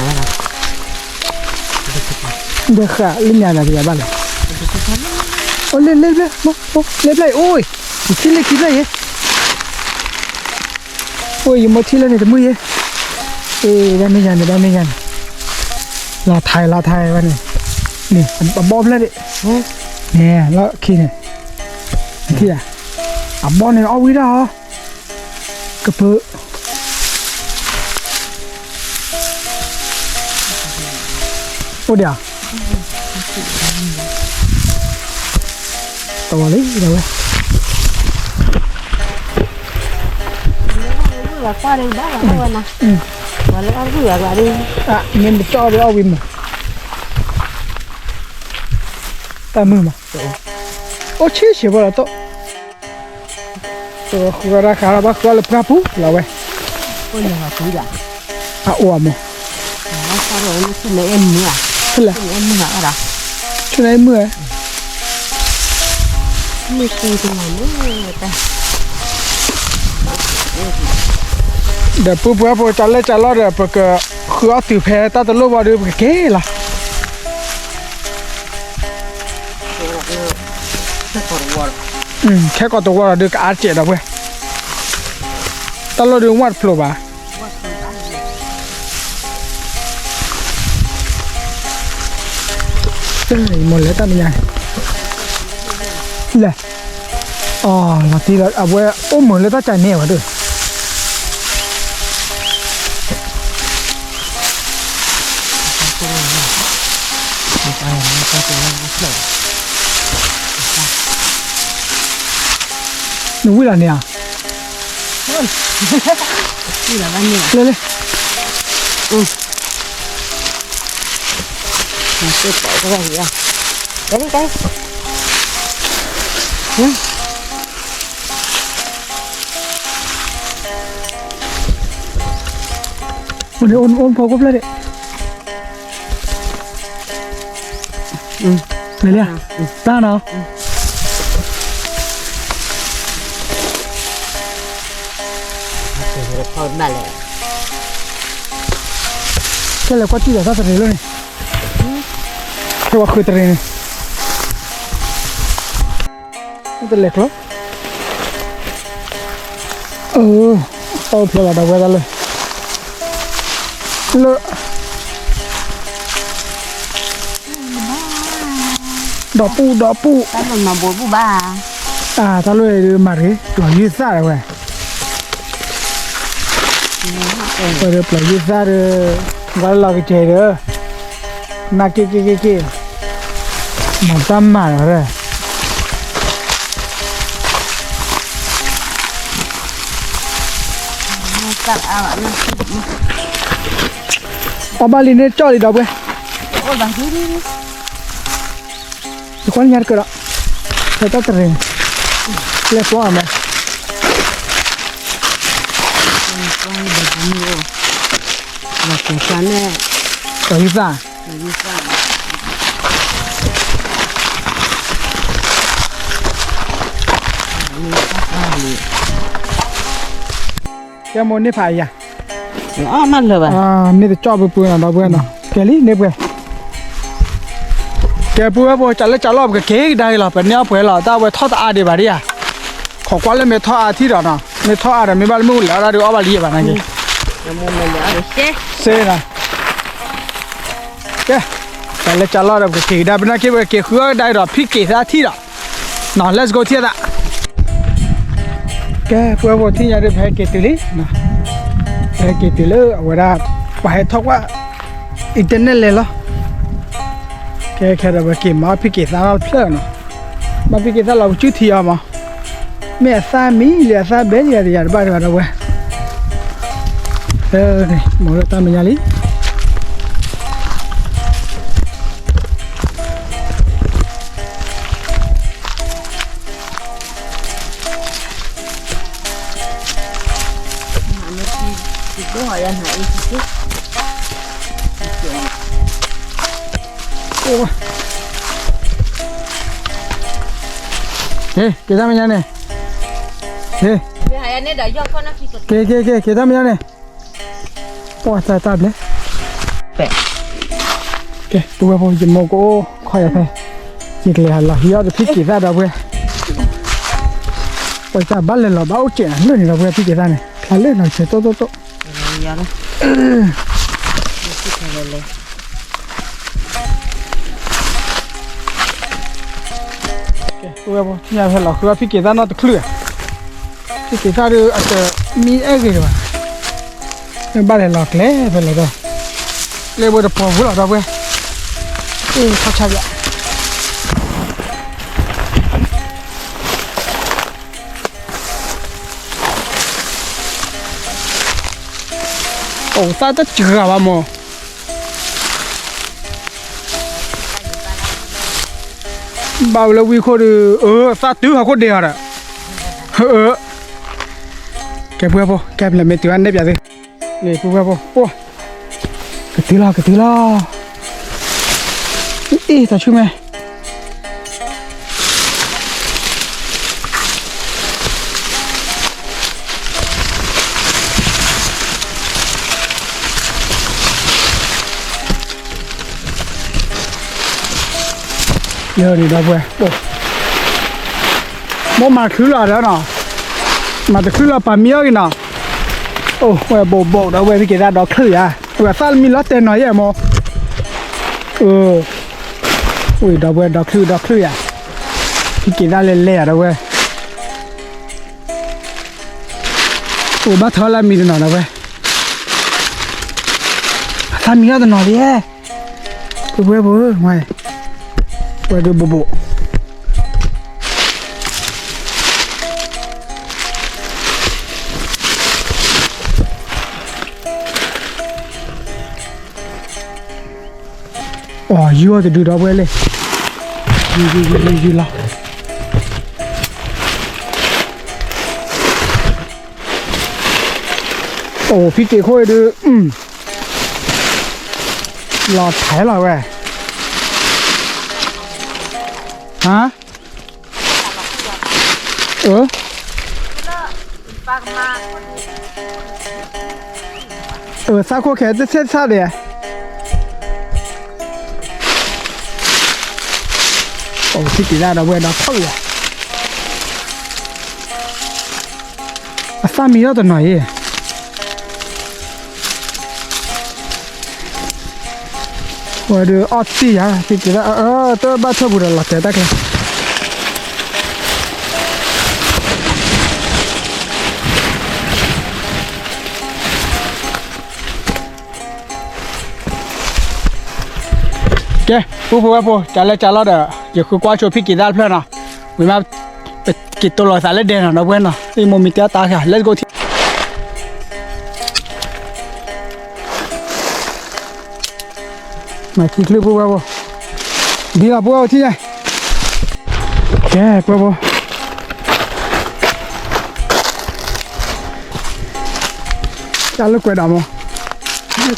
ညါဒီးကယၤဘၣ်လဲၣ်, အိၣ်လၢလၢဖျၢၣ်, လၢဖျၢၣ်အံၤ အိၣ်, ယထံၣ်လၢခံဖျၢၣ်ယဲၢ်, အိၣ် ယမိၢ်ထံၣ်လၢန့ၣ်တမုာ်ယဲၢ်, အ့ ဘၣ်မ့ၢ်ယၤန့ၣ် ဘၣ်မ့ၢ်ယၤန့ၣ်, လီၤထါလီၤထါဝဲန့ၣ်, န့ၣ် အဘီဖျၢၣ်ဒံး, န့ၣ်လီၤခံန့ၣ်, ထံၣ်ဧါ, အဘီန့ၣ်အီၣ်ဝံၤဒၣ်ဟီ ကပၢၤ, အိၣ်ဒံးဧါ, တဝီလံဝဲ, မ့ၢ်ပကၠီၣ်ဒီးအီၣ်ဝံၤမး, တၢ်မုာ်မး, အိၣ်ဆံးဆံးဖိလီၤတိၢ် ဃုအီၣ်တၢ်ဃးလီၤ ဘၣ်ဃုအီၣ်လၢပှၢ်ပူၤလီၤဝဲ, အအိၣ်အမး, ဖဲလဲၣ်, ဆူၣ်န့ၣ်မုာ်ဧါ, ဒီးပုၢ်ဝဲၢ်ဖိ ကၠီၤလဲၣ်ကၠီၤလီၢ်ဒီး ပကဃုအီၣ်တုၤဖဲတၢ်တလိၣ်ဘၣ်ဒီး ပကက့ၤလီၤ. ခဲကိာ်တဝီဒီး ကအါစဲးဒီးပှဲၤ, တၢ်လိၣ်ဒုးဝၣ်တဖျိးဘၣ်. မိၢ်လဲၤတၢ်မဲာ်ညါန့ၣ်, လဲၤ, အီၤ လီၤတံၢ်လီၤ အဝဲအိၣ်မုာ်လၢတၢ်ကၢ်န့ၣ်ဝဲဒၣ်. နဝံၣ်လီၤန့ၣ်ဧါ, လဲၤလဲၤ, အိၣ်ဖီခိၣ်ဖျၢၣ်ဒံး, လဲၤလံဧါ, တၢ်နီၤ. ဘၣ်လဲၣ်, ကဲလဲၤကွၢ်ထံၣ်ဒီးတၢ်တရံးလၢန့ၣ်, ခဲဝဲဃုတရံးန့ၣ်, တလဲၤကျီ, အၢ, တၢ်အိၣ်ဖျဲၣ်လီၤဒီးဝဲဒၣ်လၢ, လၢ ဒီပုၢ်ဒီပုၢ်, တၢ်လိၣ်မၤဘိးဘူၣ်ဘၣ်, အၢ တၢ်လိၣ်အံၤဒုးမၤရ့ၤ ပျီၤယုၢ်သၣ်ဒီးဝဲ, ဝဲဒီးပျီၤယုၢ်သၣ်ဒီး, ဝဲလီၤကစဲၤဒီး, နၢ်က့ၣ်က့ၣ်က့ၣ်က့ၣ်, မၤတၢ်မၤဒီး အီၣ်ဘၣ်လံန့ၣ်ကၠီၣ်လံဒီပုၢ်ဝဲၢ်, ယကွၢ်ညါတကၢၢ်ဒီး, ဖဲတၢ်တရံး, လဲၤပျီအီၤမး, ပျီၤယုၢ်သၣ်, ကဲမိၢ်န့ၢ်ဖးအယၤ, မ့ၢ်တကၠီၣ်ပူၤပူၤနီၤဒီပုၢ်ဝဲၢ်နီၤ, ကဲလံန့ၢ်ပှဲၤ, ကဲပုၢ်ဝဲၢ်ဖိ ကလၢကလီၢ် ပကက့ၤကဒါက့ၤလီၤ ပန့ၢ်အီၣ်ပှဲၤလီၤ တၢ်ဝဲထီၣ်တအါဒံးဘၣ်ဒံးဧါ, ခိးကွၢ်လၢမ့ၢ်ထီၣ်အါထံၣ်ဒီးနီၤ မ့ၢ်ထီၣ်အါဒီးမ့ၢ်ဘၣ်လၢမ့ၣ်အူလဲၤအီၣ်ဒၣ်ဒုးအီၣ်ဘၣ်လံဘၣ်နာ်က့ၤ, စ့နီၤ, ကဲ, ကလၢကလီၢ်ဒီး ပကက့ၤကဒါ ပနာ်က့ၤ ပကက့ၤဃုအီၣ်ကဒါက့ၤဒီး ဖံက့ၤသၣ်ထံၣ်ဒီး နီၤ let's go ထံၣ်သး ကဲ ပဝဲဖိထံၣ်ညါဒီး ပဟဲက့ၤတုၤလံ, ပဟဲက့ၤတုၤလၢအဝဲဒၣ် ပှၤဟဲထီၣ်ကွၢ် internet လဲၤလီၤ, ကဲခဲဒီး ပက့ၤမၤအီၣ်ဖံက့ၤသၣ်လီၤတဖျၢၣ်နီၤ, မၤဖံက့ၤသၣ်လီၤ ပကၠူထံအီၤမး, မ့ၢ်အသၣ်မံၤလံ အသၣ်ဘဲလံ တယၤတဘၣ်တဘၣ်ဒီးဝဲ, မၤလၢတၢ်မဲာ်ညါလံ က့ၤတၢ်မဲာ်ညါန့ၣ်, က့ၤ, က့ၤ က့ၤ က့ၤတၢ်မဲာ်ညါန့ၣ်, ပှၤတၢ်တၢ်ဘျဲၣ်, ကဲ ပဝဲဖိ ယမိၢ်ကအိၣ်ခီယၤဖဲ, ယကလဲၤဟးလီၤဟံးအီၣ်တဖံက့ၤသၣ်ဒီပုၢ်ဝဲၢ်, ပှၤတၢ်ဘၣ်လဲၤလီၤဘၣ်အိၣ်စဲးလၢန့ၣ်ဒီပုၢ်ဝဲၢ် ဖံက့ၤသၣ်န့ၣ် ဖျါလၢလီၤစဲးတိၢ်တိၢ်တိၢ် ပဝဲဖိ ထံၣ်ညါဖဲလီၤဃုအီၣ်ဖံက့ၤသၣ်နီတချုးဧါ, ဖံက့ၤသၣ်ဒီးအတမံအဲၣ်ဂ့ၤတဘၣ်, မ့ၢ်ဘၣ်လဲၤလီၤကျဲဖဲလဲၣ်ဒီး, ကျဲဝဲတပှီၤဖိလီၤဒီပုၢ်ဝဲၢ်, ထီၣ်ဆါယၤ အိၣ်သၣ်တစှၤဘၣ်မး, ဘၣ်ဝဲလၢဝံခိၣ်ဒီး အၢ သၣ်တုၤဟီၣ်ခိၣ်ဒဲးအီၤဒီး, အၢ, ကဲပဝဲဖိ ကဲပလဲၤမ့ၢ်တုၤအနဲၣ်ပၠးသု, န့ၣ်ပဝဲဖိ အိၣ်, ကတုၤလီၤ ကတုၤလီၤ, အ့ၣ် တၢ်ဆူၣ်မဲာ် ယၤန့ၣ်ဒီပုၢ်ဝဲၢ်, မိၢ်မၤချုးလီၤဒီးနီၤ, မၤတချုးလီၤပာ်မံအီၣ်က့ၤနီၤ, အိၣ်ဝဲဘိးဘိးဒီပုၢ်ဝဲၢ် ဖံက့ၤသၣ်ဒီးချုးယၤ, ဝဲသၣ်လၢမံလီၤတဲာ်နီၤယဲၢ်မး, အိၣ်ဒီပုၢ်ဝဲၢ် ဒီချုးဒီချုးယၤ, ဖံက့ၤသၣ်လဲၤလဲၤယၤဒီပုၢ်ဝဲၢ် အိၣ်ဘၣ်ထီလၢမံတနီၤဒီပုၢ်ဝဲၢ်, သၣ်မံထီၣ်တနီၤလံ, ပုၢ်ဝဲၢ်ဖိ, ဝဲဒုးဘိးဘိး, အိၣ် ယုၢ်အီၣ်တဒုဒီပုၢ်ဝဲၢ်လံ, ယုၢ်ယုၢ်ယုၢ်ယုၢ်လီၤ အိၣ် ဖံက့ၤခိၣ်အံၤဒုး, လီၤထဲလီၤဝဲ, ဟါ, အၢ, အၢ သၣ်ခိၣ်ခဲတဆဲးဆၣ်ဒဲး, အိၣ်ထံက့ၤဒၣ်ဒီပုၢ်ဝဲၢ်ဒီးထီၣ်လီၤ, အသၣ်မံထီၣ်တနီၤအံၤ, ဝဲဒုးအီၣ်တံၢ်ယၤ ထံက့ၤဒၣ် အၢ တဘၣ်ထီၣ်ပူၤဒီးလီၤတဲာ်တၢ်ကျဲ ကဲ ပုၢ်ဖိဝဲၢ်ဖိ ကလဲၤကလီဒီး ယဃုကွၢ်ဆိဖံးက့ၤသၣ်တဖျၢၣ်နီၤ, ဝံၤမး ပက့ၤတိၢ်လီၤသးလၢဒဲနီၤ ဒီပုၢ်ဝဲၢ်နီၤ, အံၤမိၢ်မံတဲအီၣ်တၢ်ခါ let's go ထံ မၤခံချုးပုၢ်ဝဲၢ်ဖိ, ဒ်လီၤပုၢ်ဝဲၢ်ဖိထံၣ်ညါ, ကဲပုၢ်ဝဲၢ်ဖိ, တၢ်လၢကွဲးဒၣ်မး,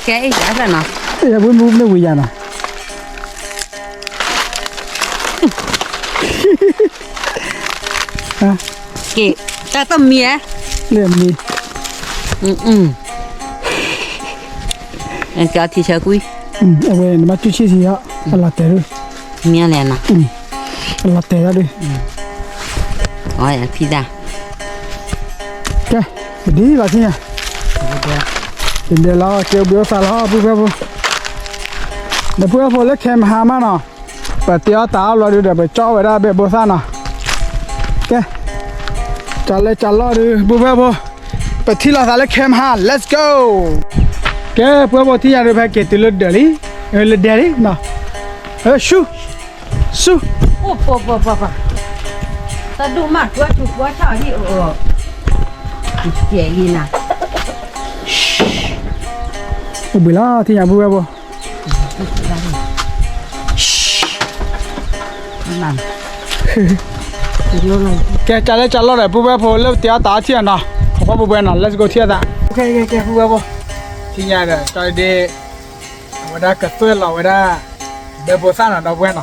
ကဲအံၤယၤနီၤ, ယပုၢ်မုၣ်မ့ၢ်ဝံၤယၤနီၤ က့ၤ တၢ်တမံၤဧါ, လၢမံၤ, ကထံဆၢကွံ, အဝဲနဘၣ်တူၢ်ဆံၣ်ဆံးဟီ, အလီၤတဲာ်ဒုး, မံၤလဲၣ်နီၤ, အလီၤတဲာ်ဒၣ်ဒုး, ဖံးဒၣ်, ကဲ, ပဒ်လီၤဆံညါ, ပဒဲလီၤ ကဲဘျုးသးလီၤ ပုၢ်ဖိဝဲၢ်ဖိ, ဒီပုၢ်ဝဲၢ်ဖိလၢခဲမဟါမးနီၤ ပတဲအီၣ်တၢ်အီၣ်လီၤဒုးဒီး ပကၠီဝဲဒၣ်ဘဲဘိသၣ်နီၤ, ကဲ, ကလဲၤကလီဒီး ပုၢ်ဖိဝဲၢ်ဖိ, ပထံၣ်လိာ်သးလၢခဲမဟါ let's go, ကဲ ပုၢ်ဖိထံၣ်ညါဒုး ဖဲက့ၤတုၤလၢဒၢးလံ, လၢဒဲလံနီၤ, ဆူ, ဆူ, အိၣ်ပှၤပှၤပှၤပှၤ, တၢ်ဒိၣ်မး ကွၢ်ထူကွၢ်ထီၣ်ဟံၣ်အိၣ်, ကဲအံၤနၤ, အိၣ်ဘှံးလီၤ ထံၣ်ညါပုၢ်ဝဲၢ်ဖိ ကဲ ကလဲၤကလီဒီး ပုၢ်ဝဲၢ်ဖိလၢပတဲအီၣ်တၢ်အီၣ်ထံၣ်အီၤနီၤ, ခိးကွၢ်ပုၢ်ဝဲၢ်နီၤ let's go ထံၣ်အသး, ကဲ ကဲ ကဲ ပုၢ်ဝဲၢ်ဖိ, ထံၣ်ညါဒီး ကၠီဒ့, အဝဲဒၣ်ကသွဲၣ်လီၤဝဲဒၣ်, ဘဲဘိသၣ်နီၤ ဒီပုၢ်ဝဲၢ်နီၤ,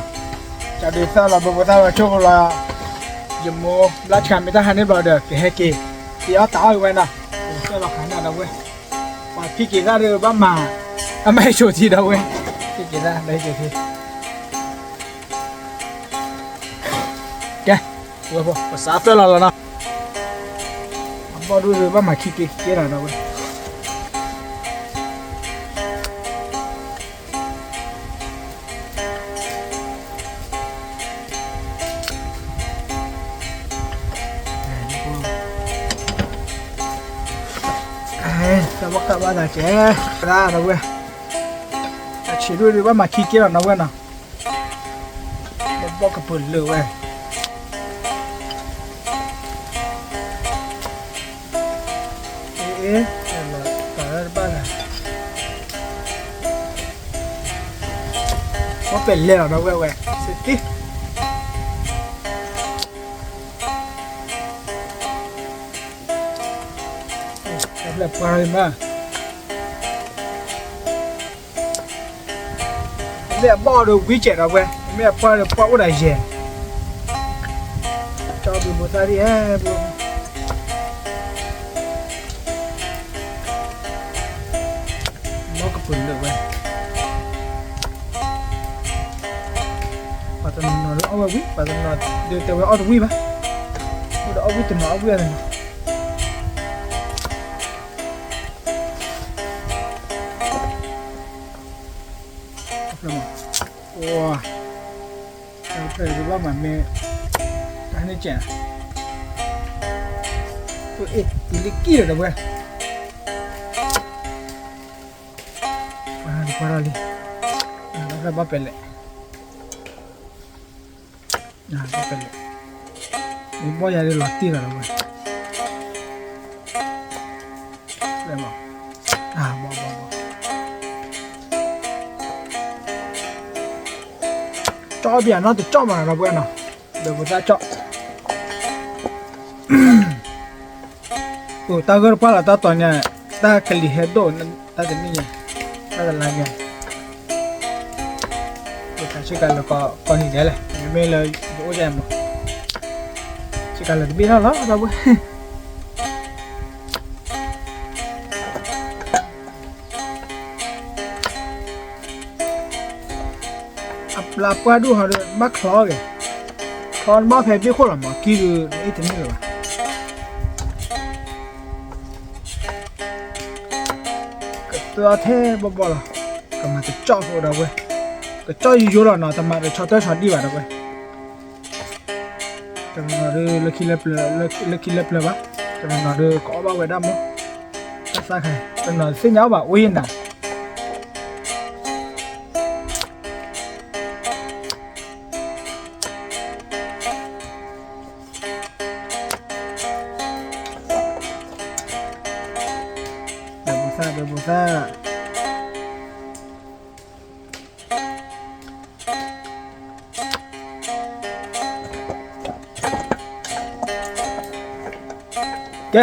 ကၠီဒ့သွဲၣ်လီၤဘဲဘိသၣ်ဝဲဆိကလီၤ, ယမိၢ်ဘျၣ်ဆှးမ့ၢ်တၢ်ဟးန့ၢ်ဘျီဒီး ကဟဲက့ၤ, တဲအီၣ်တၢ်အီၣ်ဝဲနီၤ, သွဲၣ်လီၤခါန့ၣ်ဒီပုၢ်ဝဲၢ်, ပှၤဖံးက့ၤသၣ်ဒီးဘၣ်မၤ, အမၤဟဲဆိးထံဒီပုၢ်ဝဲၢ်, ဖံးက့ၤသၣ်ဒီးဟဲက့ၤထံ ကဲ, ဝဲဖိ ပစးသွဲၣ်လီၤလီၤနီၤ, အဘီၣ်ဒိၣ်ဒုးဘၣ်မၤခံက့ၤက့ၤလီၤဒီပုၢ်ဝဲၢ်, တၢ်ဘီၣ်ကးဘၣ်သးကဲ, ဒီပုၢ်ဝဲၢ်, အဆံးဒိၣ်ဒုးဘၣ်မၤခံက့ၤလီၤဒီပုၢ်ဝဲၢ်နီၤ, ဘီၣ်ကပၢၤလၢာ်ဝဲ အ့ အ့ တၢ်လၢတဘၣ်လၢၤ, ဘီၣ်ပဲာ်လဲၤလီၤဒီပုၢ်ဝဲၢ်ဝဲ, စ့ၢ်ကီး, တၢ်ဖျဲၣ်ပှၢ်လံမး မ့ၢ်အဘီၣ်ဒီးဝံကဲးဒီပုၢ်ဝဲၢ်, မ့ၢ်အပှၢ်ဒီးပှၢ်အိၣ်ဒၣ်ယဲၢ်, ကၠီဘျုးဘိသၣ်ဒ်အဲၣ်ဘိ, ဘီၣ်ကပၢၤလၢာ်ဝဲ, ပှၤတနီၤနီၤလၢအီၣ်ဝဲဝံၣ်, ပှၤတနီၤဒုးတဲဝဲအီၣ်တဝံၣ်ဘၣ်, အိၣ်ဒီးအီၣ်ဝံၣ်တနီၤအီၣ်ဝံၣ်တနီၤ ဖဲဒုးဘၣ်မၤမ့ၢ်, တၢ်န့ၣ်ကဲ, အ့ တုၤလၢကံၢ်လီၤဒီပုၢ်ဝဲၢ်, ပှၤတပှၢ်ထီၣ်လံ, ဘီၣ်ပဲာ်လဲၤ, ဘီၣ်ပဲာ်လဲၤ, မ့ၢ်ဘီၣ်ယၤဒ်လီၤတံၢ်လီၤဒီပုၢ်ဝဲၢ်, ဘီၣ်, ဘီၣ်ဘီၣ်ဘီၣ်, ကၠီဘၣ်နီတကၠီဘၣ်နီၤ ဒီပုၢ်ဝဲၢ်နီၤ, ဒီးပသးကၠီ, အိၣ်တၢ်ဂၢၢ်တပှၢ်လီၤတၢ်တီၤညါ, တၢ်ကလံၤဟဲဒိၣ်, တၢ်တနံၣ်ညါ, တၢ်တလါညါ, ယခးဆ့ကၤလၢာ်ကီးနံၤဒဲးလဲၣ်, မ့မ့ၢ်လၢယအိၣ်ဒၣ်မး, ဆ့ကၤလၢာ်တဘ့ၣ်ထီၣ်လီၤ ဒီပုၢ်ဝဲၢ် အပျၢ်ပှၢ်ဒိၣ်ဟီဒီး ဘၣ်ချီဂ့ၤ, ထီနဘၣ်ဖဲဘ့ၣ်ခိၣ်လီၤမး ကံၢ်ဒုး နအ့ၣ်တန့ၢ်လၢၤဘၣ်. ကတၢၢ်ထဲဘီဘီလီၤ. ကမၤကကၠီၣ်ဖိဒီပုၢ်ဝဲၢ်, ကကၠီၣ်ယိယိလီၤနီၤ, တမၤဒီးဆီတၢၢ်ဆီဒံၣ်ဘၣ်ဒီပုၢ်ဝဲၢ်. တနီၤနီၤဒီး လၢခံလၢပျၢၤ, လၢခံလၢပျၢၤဘၣ်, တနီၤနီၤဒီးကအီၣ်ဘၣ်ဝဲဒၣ်မ့ၢ်, တၢ်သၣ်ခါ, တနီၤသ့ၣ်ညါအီၣ်ဘၣ်အိၣ်ယံၤနၤ ဒီးဘိသၣ် ဒီးဘိသၣ်. ကဲ,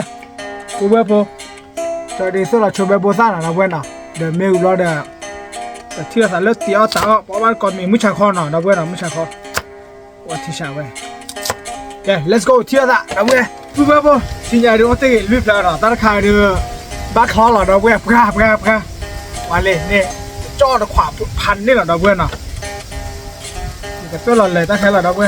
ပုၢ်ဝဲၢ်ဖိ, ကၠီဒ်သိးလီၤဆိဘဲဘိသၣ်နီၤ ဒီပုၢ်ဝဲၢ်နီၤ, ဒီးမ့ၢ်ဝံၤဘျီဒီး ပထံၣ်လိာ်သးလၢတံၤအီၣ်တၢ်အီၣ် ပအီၣ်ဘၣ်ကီးမံၤမုၢ်ဆါခီနီၤ ဒီပုၢ်ဝဲၢ်နီၤ မုၢ်ဆါခီ, ပှၤထံၣ်ဆးဝဲ. ကဲ let's go ထံၣ်လိာ်သး ဒီပုၢ်ဝဲၢ်, ပုၢ်ဝဲၢ်ဖိ, ထံၣ်ညါဒုးအိၣ်တ့ၢ်ဂ့ၤလွံၢ်ဖျၢၣ်နီၤ တၢ်တခါဒုး ဘၣ်ချီလီၤ ဒီပုၢ်ဝဲၢ် ပှၤ ပှၤ ပှၤ, ပှၤလံန့ၣ်, ကၠီၣ်တခွးဖးန့ၣ်လီၤ ဒီပုၢ်ဝဲၢ်နီၤ, ကတၢၢ်လီၤလဲၤတၢ်ခဲလီၤ ဒီပုၢ်ဝဲၢ်. တ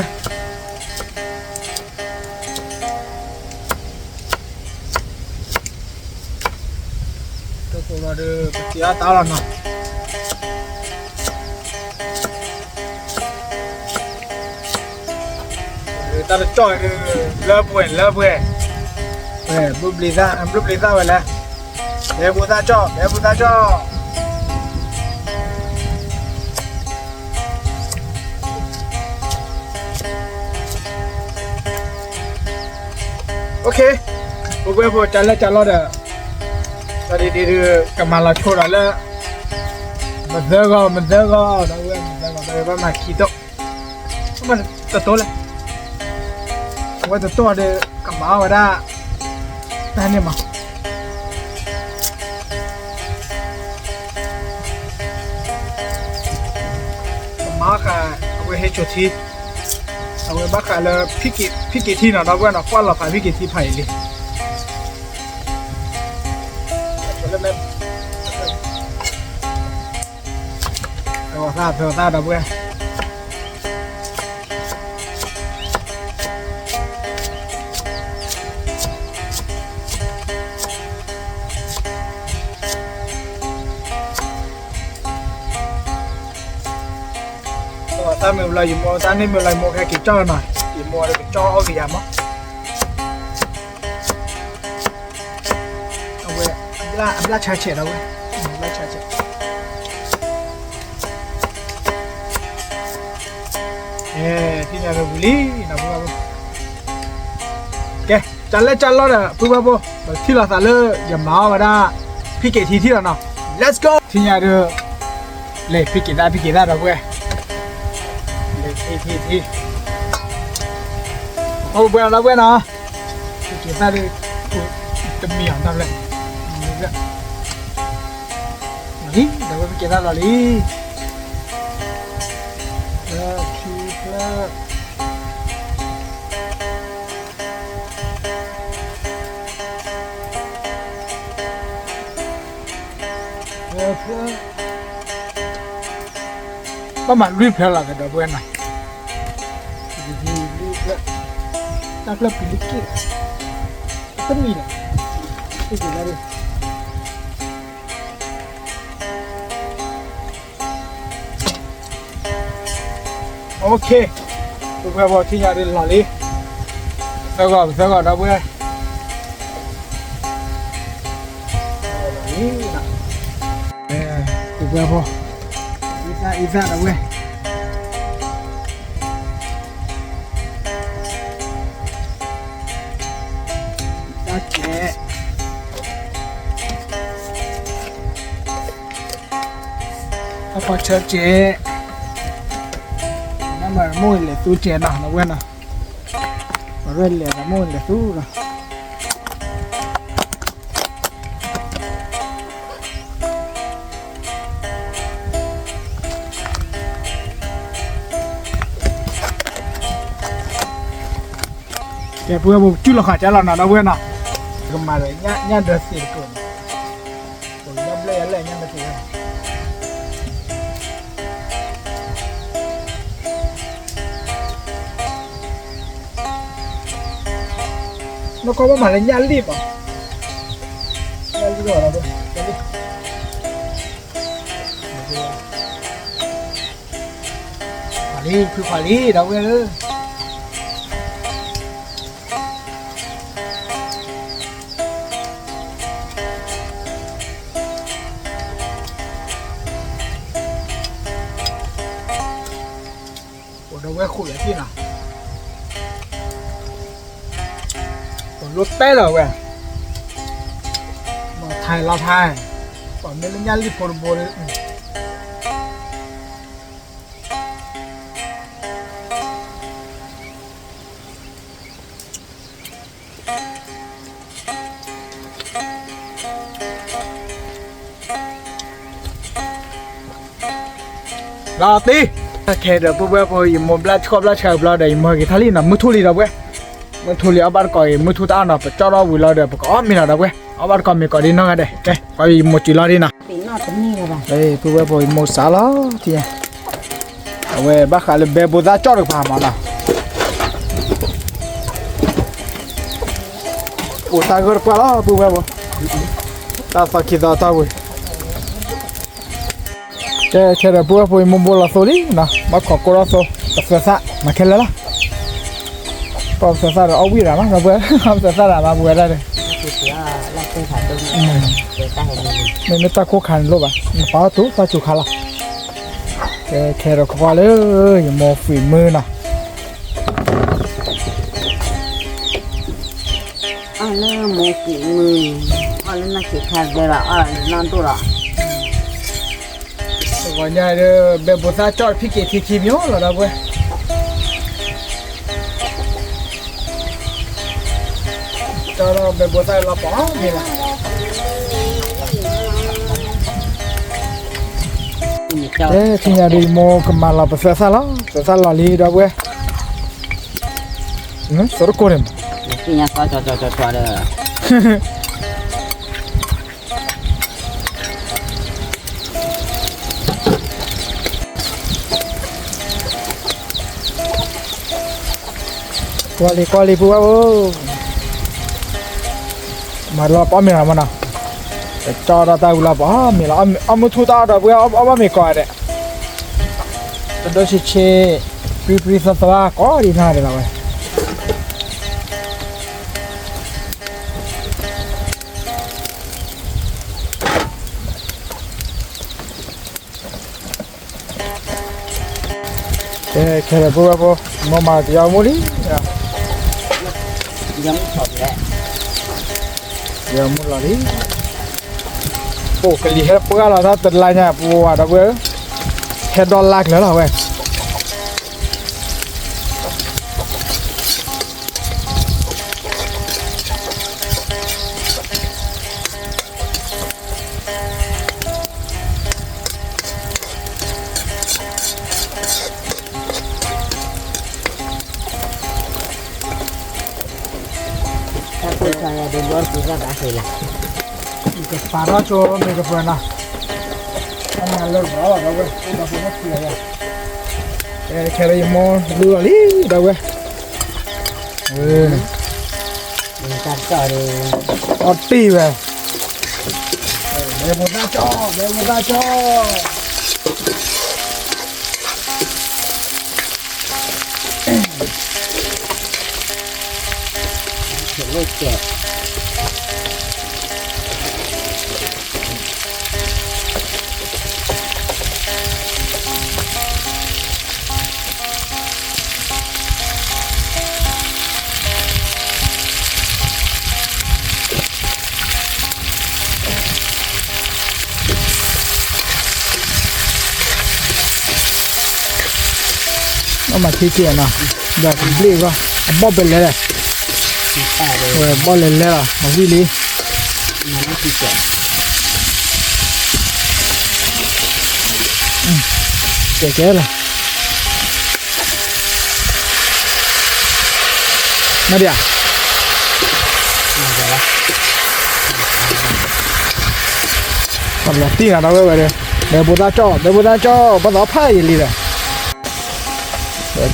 ကိးလီၤဒီး ပတံၤအီၣ်တၢ်အီၣ်လီၤနီၤ, တၢ်တကၠီၣ်ဒုး လၢပှဲၤ လၢပှဲၤ, ဘျုးဘျုးသၣ် ဘျုးဘျုးသၣ်ဝဲလဲၣ်, ဘဲဘိသၣ်ကၠီၣ် ဘဲဘိသၣ်ကၠီၣ်. OK, ပုၢ်ဝဲၢ်ဖိကလဲၢ်ကလီဒီး, ဒီးဒ်ဒ်ဒုး ကမၤလီၤဆိဒီးလၢ, မသၢဂီၤ မသၢဂီၤ ဒီပုၢ်ဝဲၢ် မသၢဂီၤ ဒီးဘၣ်မၤခံတိၢ်, တတိၢ်လဲၣ်, အဝဲတတိၢ်ဒီး ကမၤအီၣ်ဝဲဒၣ်, တၢ်န့ၣ်မး ကမၤဃာ်, အဝဲဟဲစိာ်ထံ, အဝဲဘၣ်ဃးလၢ ဖံက့ၤထံနီၤ ဒီပုၢ်ဝဲၢ်နီၤ ကွၢ်လီၤဖးဖံက့ၤထံဖးအံၤလံ. ဖဲဂီၤသၣ် ဖဲဂီၤသၣ် ဒီပုၢ်ဝဲၢ်. တၢ်မ့ၢ်လီၤ ယမိၢ် တၢ်န့ၣ်မ့ၢ်လီၤ ယမိၢ်ခဲက့ၤကၠီၣ်နီၤ ယမိၢ်ဒီးကကၠီၣ်အီၣ်ကယၤမး. အဝဲ အဘျၣ်ဆါဆဲးဒီးဝဲ အဘျၣ်ဆါဆဲး ထံၣ်ညါဒီးဝံၤလံနီၤ ပုၢ်ဝဲၢ်ဖိ. ကဲ ကလဲၢ်ကလီဒီး ပုၢ်ဝဲၢ်ဖိ ပထံၣ်လိာ်သးလၢ ယမၤအီၣ်ဝဲဒၣ် ဖံက့ၤထံထံၣ်လီၤနီၤ let's go ထံၣ်ညါဒီး လဲၤဖံက့ၤသၣ် ဖံက့ၤသၣ်ဒီပုၢ်ဝဲၢ် လဲၤထံထံထံ အိၣ်ဘှဲၣ်နီၤ ဒီပုၢ်ဝဲၢ်နီၤ ဖံက့ၤသၣ်ဒီး တမံၤအီၤတၢ်ဘျဲၣ် လံ ဒီပုၢ်ဝဲၢ်ဖံက့ၤသၣ်လီၤလံ လၢခံဖျၢၣ် ဖျၢၣ် ဘၣ်မၤလွံၢ်ဖျၢၣ်လီၤ ဒီပုၢ်ဝဲၢ်နီၤ လွံၢ်ဖျၢၣ် တၢ်ဖျၢၣ်ပံၤလံက့ၢ် တမံၤန့ၣ် ဖံက့ၤသၣ်ဒီး OK ပုၢ်ဝဲၢ်ဖိ ထံၣ်ညါဒီးလီၤလံ သၢဂီၤ သၢဂီၤ ဒီပုၢ်ဝဲၢ် လီၤလံ ပုၢ်ဝဲၢ်ဖိ အံသၣ် အံသၣ် ဒီပုၢ်ဝဲၢ် တၢ်ကဲး တၢ်ဖီဆၢကဲး နမ့ၢ်မိၢ်လဲၤသူကဲးနီၤ ဒီပုၢ်ဝဲၢ်နီၤ ပရဲၣ်လဲၤဒီးမိၢ်လဲၤသူနီၤ ကဲ ပုၢ်ဝဲၢ်ဖိ ကၠူၣ်လီၤဃာ်ကၢလီၤနီၤ ဒီပုၢ်ဝဲၢ်နီၤ ကမၤဒီးညၣ်ဒၢသ့ၣ်တကိးန့ၣ် ပကဘျဲၣ်ယၤလဲၣ်ညၣ်ဒၢသ့ၣ် ကီၢ်ဘၣ်မၤလၢညၣ်လံၣ်မး, ညၣ်လံၣ်လီၤ, ခွါလံ ဖုခွါလံ ဒီပုၢ်ဝဲၢ်ဧၢ. အိၣ်ဒီပုၢ်ဝဲၢ်ဃုာ်ယၤသ့ၣ်နီၤ, အိၣ်လီၤတဲလီၤဝဲ, မၤထဲလီၤထဲ, ပှၤမ့ၢ်လၢညၣ်လံၣ်ဖိတဘိဒီး လီၤတံၢ်, ခဲဒီးပုၢ်ဝဲၢ်ဖိ ယမိၢ်ဘျါဆှီဘျါဆှါဘျီဒီး ယမိၢ်ဟဲက့ၤထါလံနီၤ, မုၢ်ထူၣ်လံဒီပုၢ်ဝဲၢ်, မုၢ်ထူၣ်လံအီၣ်ဘၣ်တကိးအံၤ မုၢ်ထူၣ်တအါနီၤ ပကၠီၣ်ထီၣ်ဝံၤလီၤဒီး ပကအီၣ်မ့ၤလီၤဒီပုၢ်ဝဲၢ်, အီၣ်ဘၣ်တကိးမ့ၤကိးဒ်နီၢ်ဂၤဒဲး, ကဲ ပှၤယမိၢ်စံးလီၤဒ်နီၤ, ပုၢ်ဝဲၢ်ဖိ ယမိၢ်စးလီၤထံ အဝဲဘၣ်ဃးလၢဘဲဘိသၣ်ကၠီၣ်တကပၤမးနီၤ, အိၣ်တၢ်ဂၢၢ်တပှၢ်လီၤ ပုၢ်ဝဲၢ်ဖိ, တၢ်သီခံသီတၢ်ဝံၤ, ကဲ ခဲဒီးပုၢ်ဝဲၢ်ဖိ ယမိၢ်ဘိလီၤသိလံနီၤ, ဘၣ်ခိးကိၢ်ထီၣ်သိ ပသၢသၣ်မၤခဲလၢာ်လီၤ, ပသၢသၣ်ဒီးအီၣ်ဝံၣ်ရၤမး ဒီပုၢ်ဝဲၢ်, ပသၢသၣ်ဒီးမၤပဝဲဒၣ်ဒီး မ့မ့ၢ်တၢ်ခိၣ်ခါန့ၣ်လိၣ်ဘၣ်, နပာ်အီၣ်တူာ်တၢ်စူၤခါလီၤ, ကဲ ခဲဒီးခိၣ်လၢ ယမိၢ်ဖှံမုၢ်နီၤ, အီၣ်လၢမိၢ်ဖှံမုၢ်, အီၣ်လၢနီၢ်ဆံးခါဘဲလီၤ, အီၣ်လၢနီၢ်ဒိၣ်လီၤ, တဂီၤညါဒီး ဘဲဘိသၣ်ကၠီၣ်ဖံးက့ၤထံခံမံၤလီၤ ဒီပုၢ်ဝဲၢ် ကၠီၣ်ထီၣ်ဘဲဘိသၣ်လီၤပီၤမ့ၤလီၤ, ကဲ ထံၣ်ညါဒီး ယမိၢ်ကမၤလီၤပသၢသၣ်လီၤ, သၢသၣ်လီၤလံ ဒီပုၢ်ဝဲၢ်, သရကိၢ်န့ၣ် သ့ၣ်ညါသီကၠီကၠီကၠီကၠီဒီး ကွၢ်လံကွၢ်လံ ပုၢ်ဝဲၢ်ဧၢ, မၤလီၤပီၤမ့ၤလီၤမနီၤ, ကၠီၣ်ထီၣ်တၢ်ဝံၤလီၤပီၤမ့ၤလီၤ, အီၣ်မုၢ်ထူၣ်တၢ်အီၣ်ဒီး ပုၢ်ဝဲၢ် အီၣ်ဘၣ်မ့ၤကိးဂၤဒဲး, တဒိၣ်ဆံးဆံး, ပြံပြံသီသီကိးဒ်နီၢ်ဂၤဒဲးလီၤဝဲ ကဲ ခဲဒီးပုၢ်ဝဲၢ်ဖိ မိၢ်မၤတယီမူလံ, ယီမူလီၤလံ, အိၣ်ကလံၤဟဲပှၢ်လီၤ တၢ်တလါညါ ပဝဲဒီပုၢ်ဝဲၢ်, ဟဲဒီလါကျၢၤလီၤဝဲ တၢ်ကိၢ်ဆါယၤဒ်ဘီတပူၤကဘၣ်ဃ့လၢ်, ကပာ်ထီၣ်ဆိမ့ၢ်ကပၢၤနီၤ, အနၢ်လၢကပာ်လီၤဒီပုၢ်ဝဲၢ်, အိၣ်ဒီးဖိမုၣ်ခံဂၤယၤ, ခဲလၢာ်ယမိၢ်လူလီၤလံ ဒီပုၢ်ဝဲၢ်, တၢ်ကီၢ်ဒီး အီၣ်တံၢ်ဝဲ, ဘဲဖိသၣ်ကၠီၣ် ဘဲဖိသၣ်ကၠီၣ် အမၤထံက့ၤနီၤ, ဒီးကဘျ့ၣ်ဂီၢ် အဘီၣ်ပဲလဲၣ်လဲၣ်, ဝဲဘီၣ်လဲၣ်လဲၣ်လီၤ မၤဝံၣ်လံ, ကဲကဲလီၤ မ့ၢ်ဒ်ဧါ, ပလီၤတံၢ်နၤဒီပုၢ်ဝဲၢ်ဒီး, ဘဲဘိသၣ်ကၠီၣ် ဘဲဘိသၣ်ကၠီၣ် ဘၣ်သီဖးယံာ်လံဒီး, ဒီး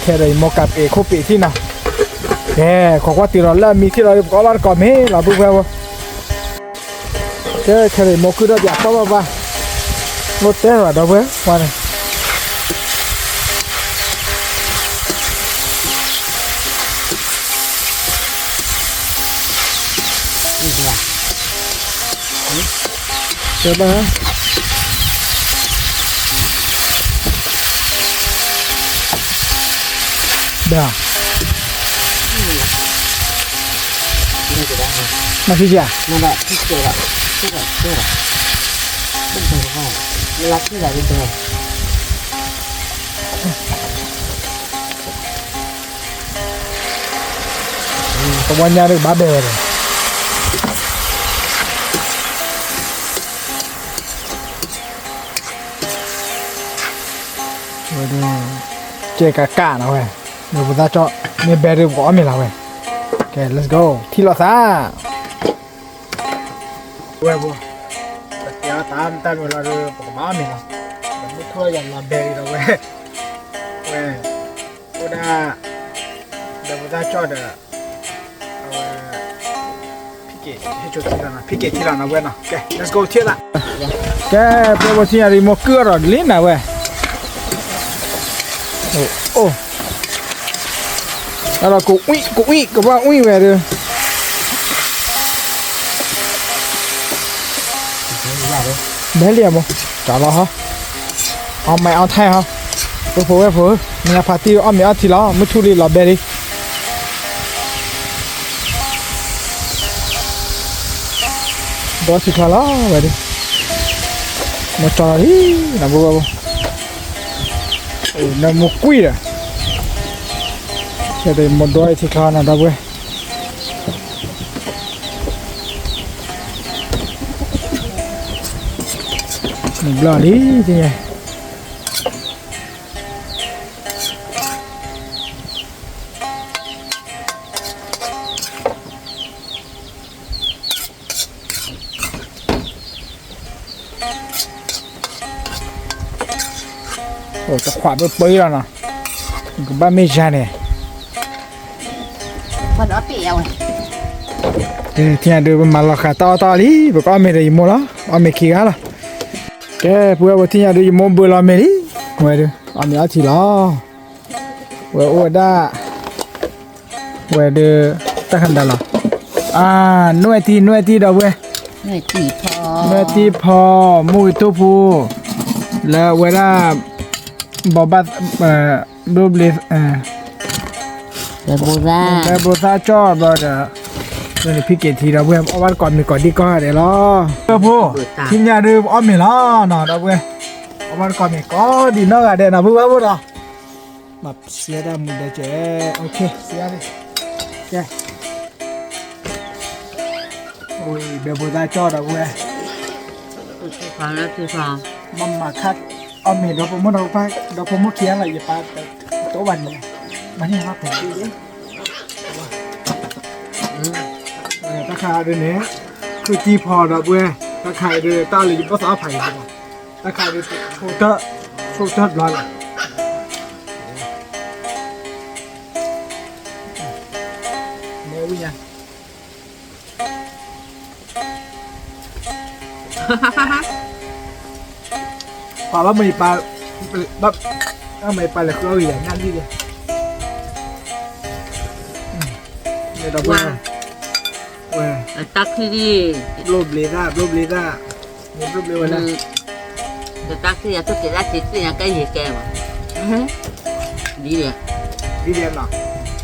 ခဲဒီးယမိၢ်ကးပ့ၤခိၣ်ပ့ၤထံၣ်နၤ, ကဲ, ခိးကွၢ်တံၢ်လီၤလၢအမံၤထံၣ်လီၤဒီး ပကအီၣ်ဘၣ်တကိးမ့ၢ်လီၤ ပုၢ်ဝဲၢ်ဖိ. ကဲ, ခဲအံၤမိၢ်ကုၢ်ထီၣ်ပၠးပၢၢ်ပၢၢ်ပၢၢ်, လိၣ်တဲလီၤဒီပုၢ်ဝဲၢ်န့ၣ်. တဲဘၣ် ဘၣ်, မၤဆံဆံဧါ, တဝီညါဒ်ကဘၣ်ဘဲဝဲဒီး ဝဲဒၣ် ကဲကးကးနီၤဝဲ, ဒီးပသၣ်ကၠီၣ် မ့ၢ်ဘဲဒ် ပကအီၣ်မ့ၤလီၤဝဲ. ကဲ let's go ထံၣ်လိာ်သး. ဝဲၢ်ဖိ, ပတဲအီၣ်တၢ်မတၢ်မ့ၢ်လီၤဒီး ပကဘၣ်အီၣ်မ့ၤလီၤ. ဒီးမုၢ်ထူၣ်ယၤလီၤဘဲဒ်ဒီးဝဲ, ဝဲ, အိၣ်ဒၣ်, ဒီးပသၣ်ကၠီၣ်ဒီး အဝဲ, ဖံက့ၤ, ဟဲကၠိထံလီၤနီၤ, ဖံက့ၤထံလီၤနီၤဝဲနီၤ. ကဲ let's go ထံၣ်သး. ကဲ ပှၤဖိ ထံၣ်ညါဒီး မိၢ်ကုၢ်အီၤဒီးလံနၤဝဲ, အိၣ်, ဒီးကဝံၣ်ကဝံၣ် ကဘၣ်ဝံၣ်ဝဲဒီး ဘဲလံအမိၢ်, ကၠီလီၤဟီ, အီၣ်မ့ၤအီၣ်ထဲဟီ, ပုၢ်ဖိဝဲၢ်ဖိ, မ့ၢ်ဖါတံၢ်အီၣ်မ့ၤအီထံလီၤ, မုၢ်ထူၣ်လံလီၤဘဲလံ. ဒိးထံချီလီၤဝဲဒၣ်, မိၢ်ကၠီလီၤလံ, နဘိဘိ, နမိၢ်ကွံာ်ဒီး, ကဲဒ်မိၢ်ဒိးထံချီနီၤ ဒီပုၢ်ဝဲၢ်, န့ၣ်ဘျီလံ, တခွးပၢပၢလီၤနီၤ, ကဘၣ်မ့ၢ်ယၤန့ၣ်, ထံၣ်ညါဒုး ပမၤလီၤဃာ်တၢ်အီၣ်တၢ်အီလံ, ပကအီၣ်မ့ၤဒီးယမိၢ်လီၤ, အီၣ်မ့ၤခံဂၤလီၤ. ကဲ ပုၢ်ဝဲၢ်ဖိ ထံၣ်ညါဒုး ယမိၢ်ဘၢလီၤမ့ၤလံ, ဝဲဒုး အီၣ်မ့ၤအီထံလီၤ, ဝဲအိၣ်ဝဲဒၣ် ဝဲဒၣ် တၢ်ခါဒၣ်လီၤ, နွဲၣ်တံၢ် နွဲၣ်တံၢ်ဒီပုၢ်ဝဲၢ်, နွဲၣ်တံၢ်ဖီ မုၢ်ဂ့ၤတိၢ်ဖိ, လၢဝဲဒၣ် ဘိဘၣ် ဘျိဘျ့ ဘျိသၣ်ကၠီၣ်ဘျီဒီး, ဖံက့ၤထံဒီပုၢ်ဝဲၢ် အီၣ်ဘၣ်တကိးမ့ၤကိးဒံကိးဂၤဒဲးလီၤ, ဒီပုၢ်ဖိ, ထံၣ်ညါဒုး ပအီၣ်မ့ၤလီၤနီၤ ဒီပုၢ်ဝဲၢ်, အီၣ်ဘၣ်တကိးမ့ၤကိးဒံနီၢ်ဂၤဒဲးနီၤ ပုၢ်ဝဲၢ်ဖိဒီး မၤစံးဒၣ်မူဒဲကဲ, ကဲ, ဘဲဘိသၣ်ကၠီၣ်ဒီပုၢ်ဝဲၢ်, မၤမၤခါ, အီၣ်မ့ၤဒီဖိမိၢ်ဒီပၢ်, ဒီဖိမိၢ်ခံဂၤလီၤ ယပၢ်တအိၣ်ဘၣ်န့ၣ်, မၤန့ၢ်ဘၣ်ဖဲ, တၢ်ခါဒ်န့ၣ်, ခုၣ်တံၢ်ဖီဒီပုၢ်ဝဲၢ်, တၢ်ခါဒ်တၢ်လၢယဘၣ်သးအီၣ်ဖးယံၤ, တၢ်ခါဒ်, ဆိၣ်တၢၢ်ဘျီလီၤ, မ့ၢ်ဝံၣ်ညါ ပှၤဘၣ်မ့ၢ်ပှၤ, ဘၣ်မ့ၢ်ပှၤလဲၤဃုအီၣ်ဂ့ၤယၤညၣ်လံ, ဒီပုၢ်ဝဲၢ်, ဝဲ, တၢ်ခံ, ဘျိဘျ့သၣ် ဘျိဘျ့သၣ်, မ့ၢ်ဘျိဘျ့ဝဲလဲၣ်, တၢ်ခံယၤတကဲးဒၣ်က့ၤသ့ၣ်ညါကဲယံၤကဲမး, ဒ်လဲၣ်, ဒ်လဲၣ်နီၤ, ပအီၣ်မ့ၤအီထံဒီး ဒီ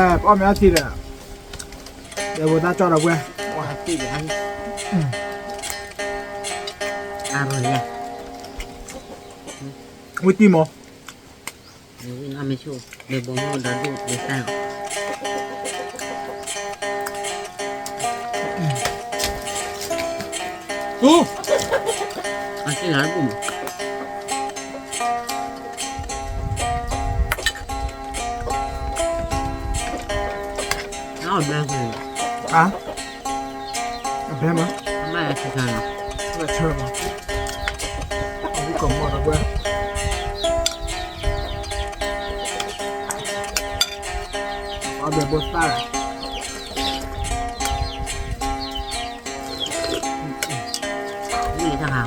ပုၢ်ဝဲၢ် တၢ်ကၠီၣ်ဒီပုၢ်ဝဲၢ်, ဝံၣ်တံၢ်မး, အဘဲမး, အဘဲမး, အဘဲမး, အဝံၣ်ကိးမးဒီပုၢ်ဝဲၢ်, ဘိသၣ်, မ့ၢ်တၢ်ဟါ,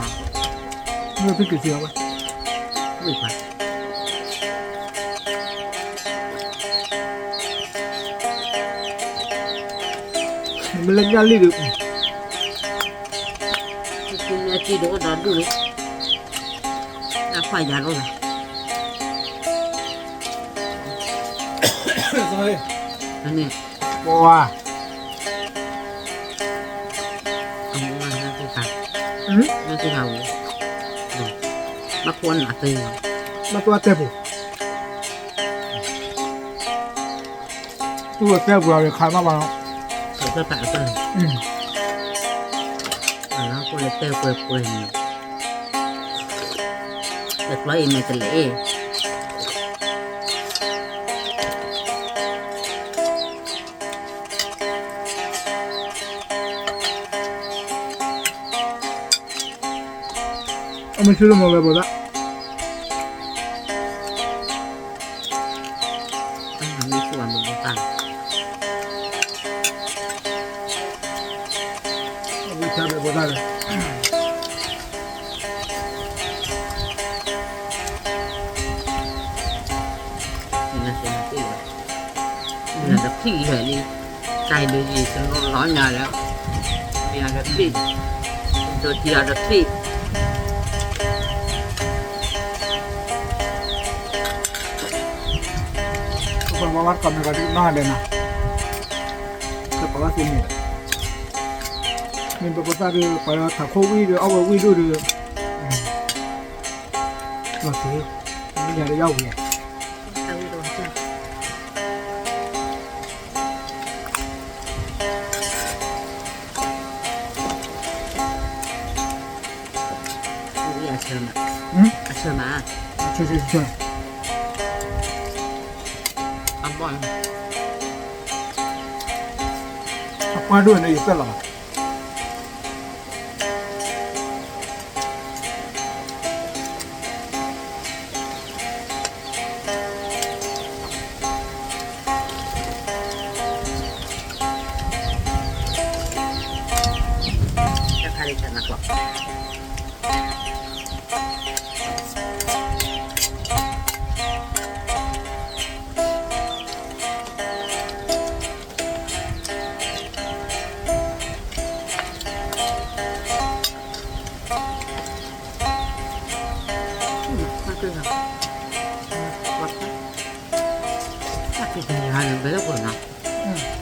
မ့ၢ်ဖံက့ၤစံးအီၤဝဲ, မ့ၢ်ပှၤ မ့ၢ်လၢညၣ်လံၣ်ဒီး, က့ၤဒီးဒိၣ်လံ, တၢ်ဖးယၤလိာ်သး, န့ၣ်, ပှၤ, အမ့ၢ်သ့ၣ်, မ့ၢ်သ့ၣ်ဟးဝဲ, ဘၣ်ကွၢ်နၤသ့, ဘၣ်ကွၢ်တဲပူၤ သူၣ်ဝဲတဲပူၤလီၤ ခါမးဘၣ်လီၤ, တၢ်အတၢ်, အလီၤကိၣ်လၢတဲပှဲၤပှဲၤန့ၣ်, တကျီအံၤမဲာ်တလဲၣ်အ့ၣ် အမ့ၢ်ဆူၣ်လၢမ့ၢ်ဝဲဘိသၣ်, မ့ၢ်ဆူၣ်ဝဲမ့ၢ်ဘိသၣ်, ဝံၣ်ဆၣ်ဘဲဘိသၣ်လၢ နၤတထံၣ်လီၤ, နၤတထံၣ်လၢာ်လံ, တၢ်ဒုးယံၤတနီၤလီၤညါလၢ, နၤတထံၣ်, ဒိးတံၢ်အီၤတထံၣ်, ပှၤမၤဘၣ်တကီၢ်မ့ၢ်ကီးဒုးနီၢ်ဒဲးနၤ, ကပၤဘၣ်သ့ၣ်န့ၣ်, မ့ၢ်ပပသၣ်ဒီး ပှၤလၢထးခိၣ်ဝံၣ်ဒီး အီၣ်ဝဲဝံၣ်ဒိၣ်ဒီး လီၤသ့, မ့ၢ်ယၤဒီးယီၢ်ဝံၤဧါ, အဆၢမး, အဆၢမး, အဆၢဆၢဆၢ, အဘီၣ်, အပှၢ်ဒိၣ်န့ၣ်ယပျဲၢ်လီၤဘၣ်. တၢ်ခါလံတၢ်နးကျီၢ်, ဘဲလၢပှဲၤနီၤ,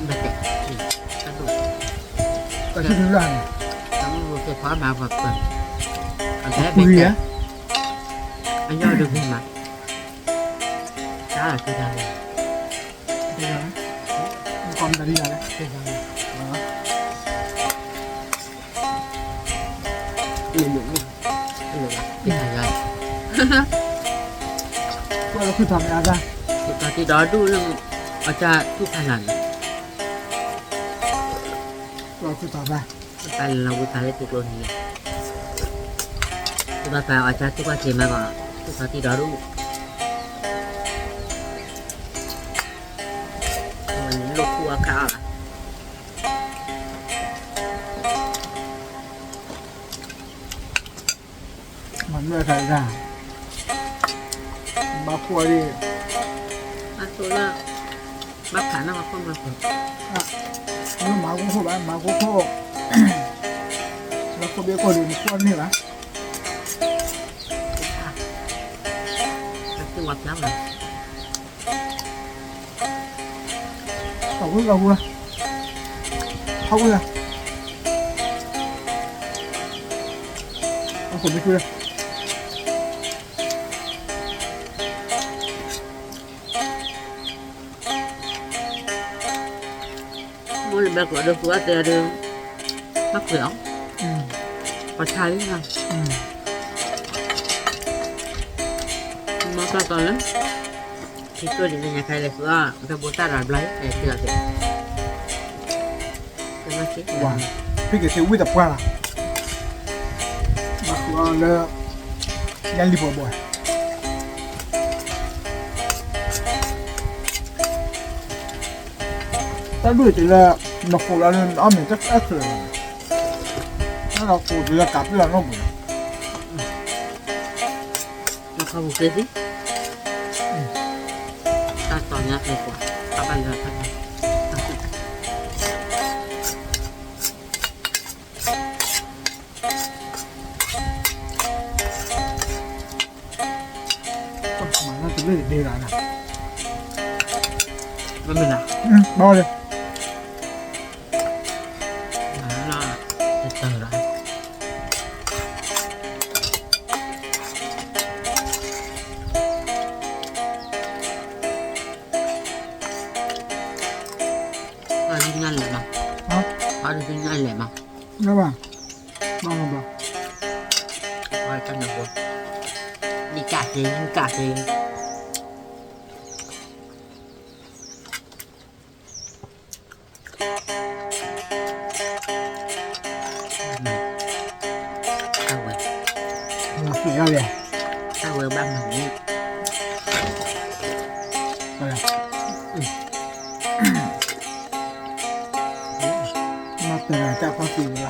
ဘဲတဲ, တၢ်ဆူၣ်ဒုလၢ်န့ၣ်, တၢ်မုၢ်သ့ၣ်ဖီမၤပှဲၤပှဲၤ, အဘဲဘဲတဲ, အညီဒုးမၤ, တၢ်လီၤဆူတၢ်လီၤ, တၢ်လီၤ, ကီၢ်မတၤဒ်လဲၣ်, မ့ၢ်မ့ၢ်မ့ၢ်, ပှၤလၢခုၣ်ထီၣ်မ့ၢ်အါသၣ်, ပှၤတံၤဒီဒူၣ်လၢ အတၢ်သူၣ်ဖးနၤန့ၣ်, ပှၤခုၣ်ထီၣ်သၣ်, တၢ်လၢလီၤဝံသးလၢထံကျိနံၤ, သူၣ်ဖးဖးအီၤတၢ်သူၣ်ဖးက့ၤမးကီး, သူၣ်ထီၣ်တံၤဒီဒူၣ်, လိၣ်ခူအီၣ်ခးအီၣ်လီၤ. မၤနၢၤတၢ်ဒၣ်, ဘၣ်ခိၣ်အီၤဒ်, ဘၣ်ခိၣ်လၢ, ဘၣ်ဖးနီၢ်ဘၣ်ခိၣ်မၤခိၣ်, မၤခိၣ်ခိၣ်ဘၣ် မၤခိၣ်ခိၣ်, ဘၣ်ခိၣ်ဘ့ၣ်ခိၣ်ဒ်နခိၣ်န့ၣ်ဘၣ်, ဘၣ်ခိၣ်ဝဲဖျါဝဲ ကဝံၤကဝံၤ, ဟးဝံၤလီၤ, အခိၣ်မ့ၢ်ထူလီၤ, မိၢ်လၢဘဲကျိးဒီးသူအတဲဒီး, ဘၣ်ကွံာ်အီၤ, ပှၤဆါလံ, မၤတီတီလၢ ထံကျိဒ်န့ၣ်ညါခါလဲၤဃုအီၣ် ဒီးဘိသၣ်ဒီးဘျီ လဲၤဃုအီၣ်သ့, ဝၤဖံက့ၤသ့ဝံၣ်တပှၢ်လီၤ, ဘၣ်ဃုအီၣ်လၢ ညၣ်လံၣ်ပှဲၤဘိ, တၢ်ဒုးတုၤလၢ နဃိးလီၤလၢနအီၣ်မ့ၤတၢ်အၢၣ်ချၢးလီၤ, တၢ်လီၤဃိးတုၤလၢကးပျၢ်လီၤနီၢ်ပူၤလီၤ, လီၤဃိးက့ၤသံ, တၢ်တီၤညါကျဲကွၢ်, တၢ်ဘၣ်လၢတၢ် မၤလၢတဘ့ၣ်တဘ့ၣ်လီၤ, ဘၣ်လၢ, တၢ်လီၤ, အီၣ်ဒုညၣ်လဲၣ်မး, အီၣ်ဒုညၣ်လဲၣ်မး, ဘၣ်, ဘၣ်, အီၣ်တၢ်နၢ်ဟူ, လံကၣ်သ့, လံကၣ်သ့. တၢ်ဝဲ, တၢ်ဝဲဘၣ်မနုၤ, မၤတၢ်တၢ်ဖီၣ်သ့ဝဲလီၤ.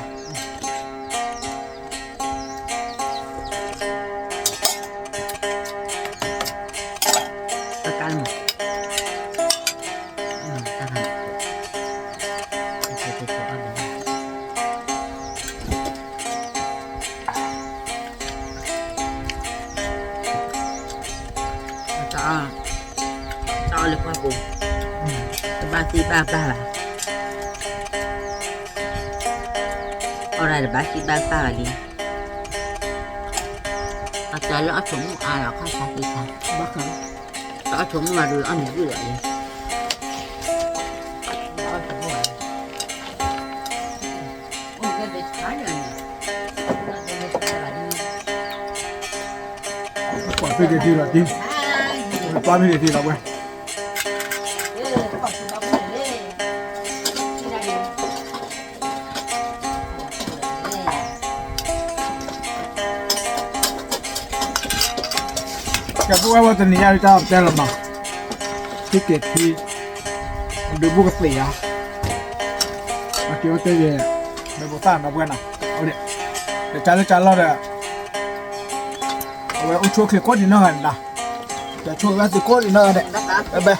တၢ်ကါလီၤမး, တၢ်ကါလီၤ, တၢ်အီၣ်လၢပှၢ်ပူၤ, တဘၣ်သံဘၣ်ပာ်ဘၣ်, အီၣ်ဒၣ်တဘၣ်သံဘၣ်ပာ်ဘၣ်လံ, အတၢ်လၢအီၣ်ဆိးမုၢ်အါလီၤ ခီၣ်ဆါသ့ဆါ, ဘၣ်ဃးလီၤ, တၢ်အီၣ်ဆိးမုၢ်မးဒုးအီၣ်မ့ၤဒုးလီၤလံ. ကွၢ်ဖဲက့ၤထံလီၤ, ကွၢ်ဖဲက့ၤထံလီၤဝဲ. ကဲ ပဝဲဝဲတနံၤညါဒုးတၢ်တဲလီၤမး, ထံက့ၤထံ, ဒုးဘူးကသ့ၣ်ယါ, အက့ၤဝဲတဲယဲ, ဒီးပသၣ်နီၤပဝဲနီၤ, တၢ်လၢတၢ်လီၢ်ဒီး, အဝဲအိၣ်ဆူၣ်အိၣ်ချ့ကိးဒံးနီၢ်ဂၤန့ၣ်လီၤ, တၢ်ဆိၣ်ဝဲသ့ၣ်ကိးဒံးနီၢ်ဂၤန့ၣ်, ဘဲဘဲ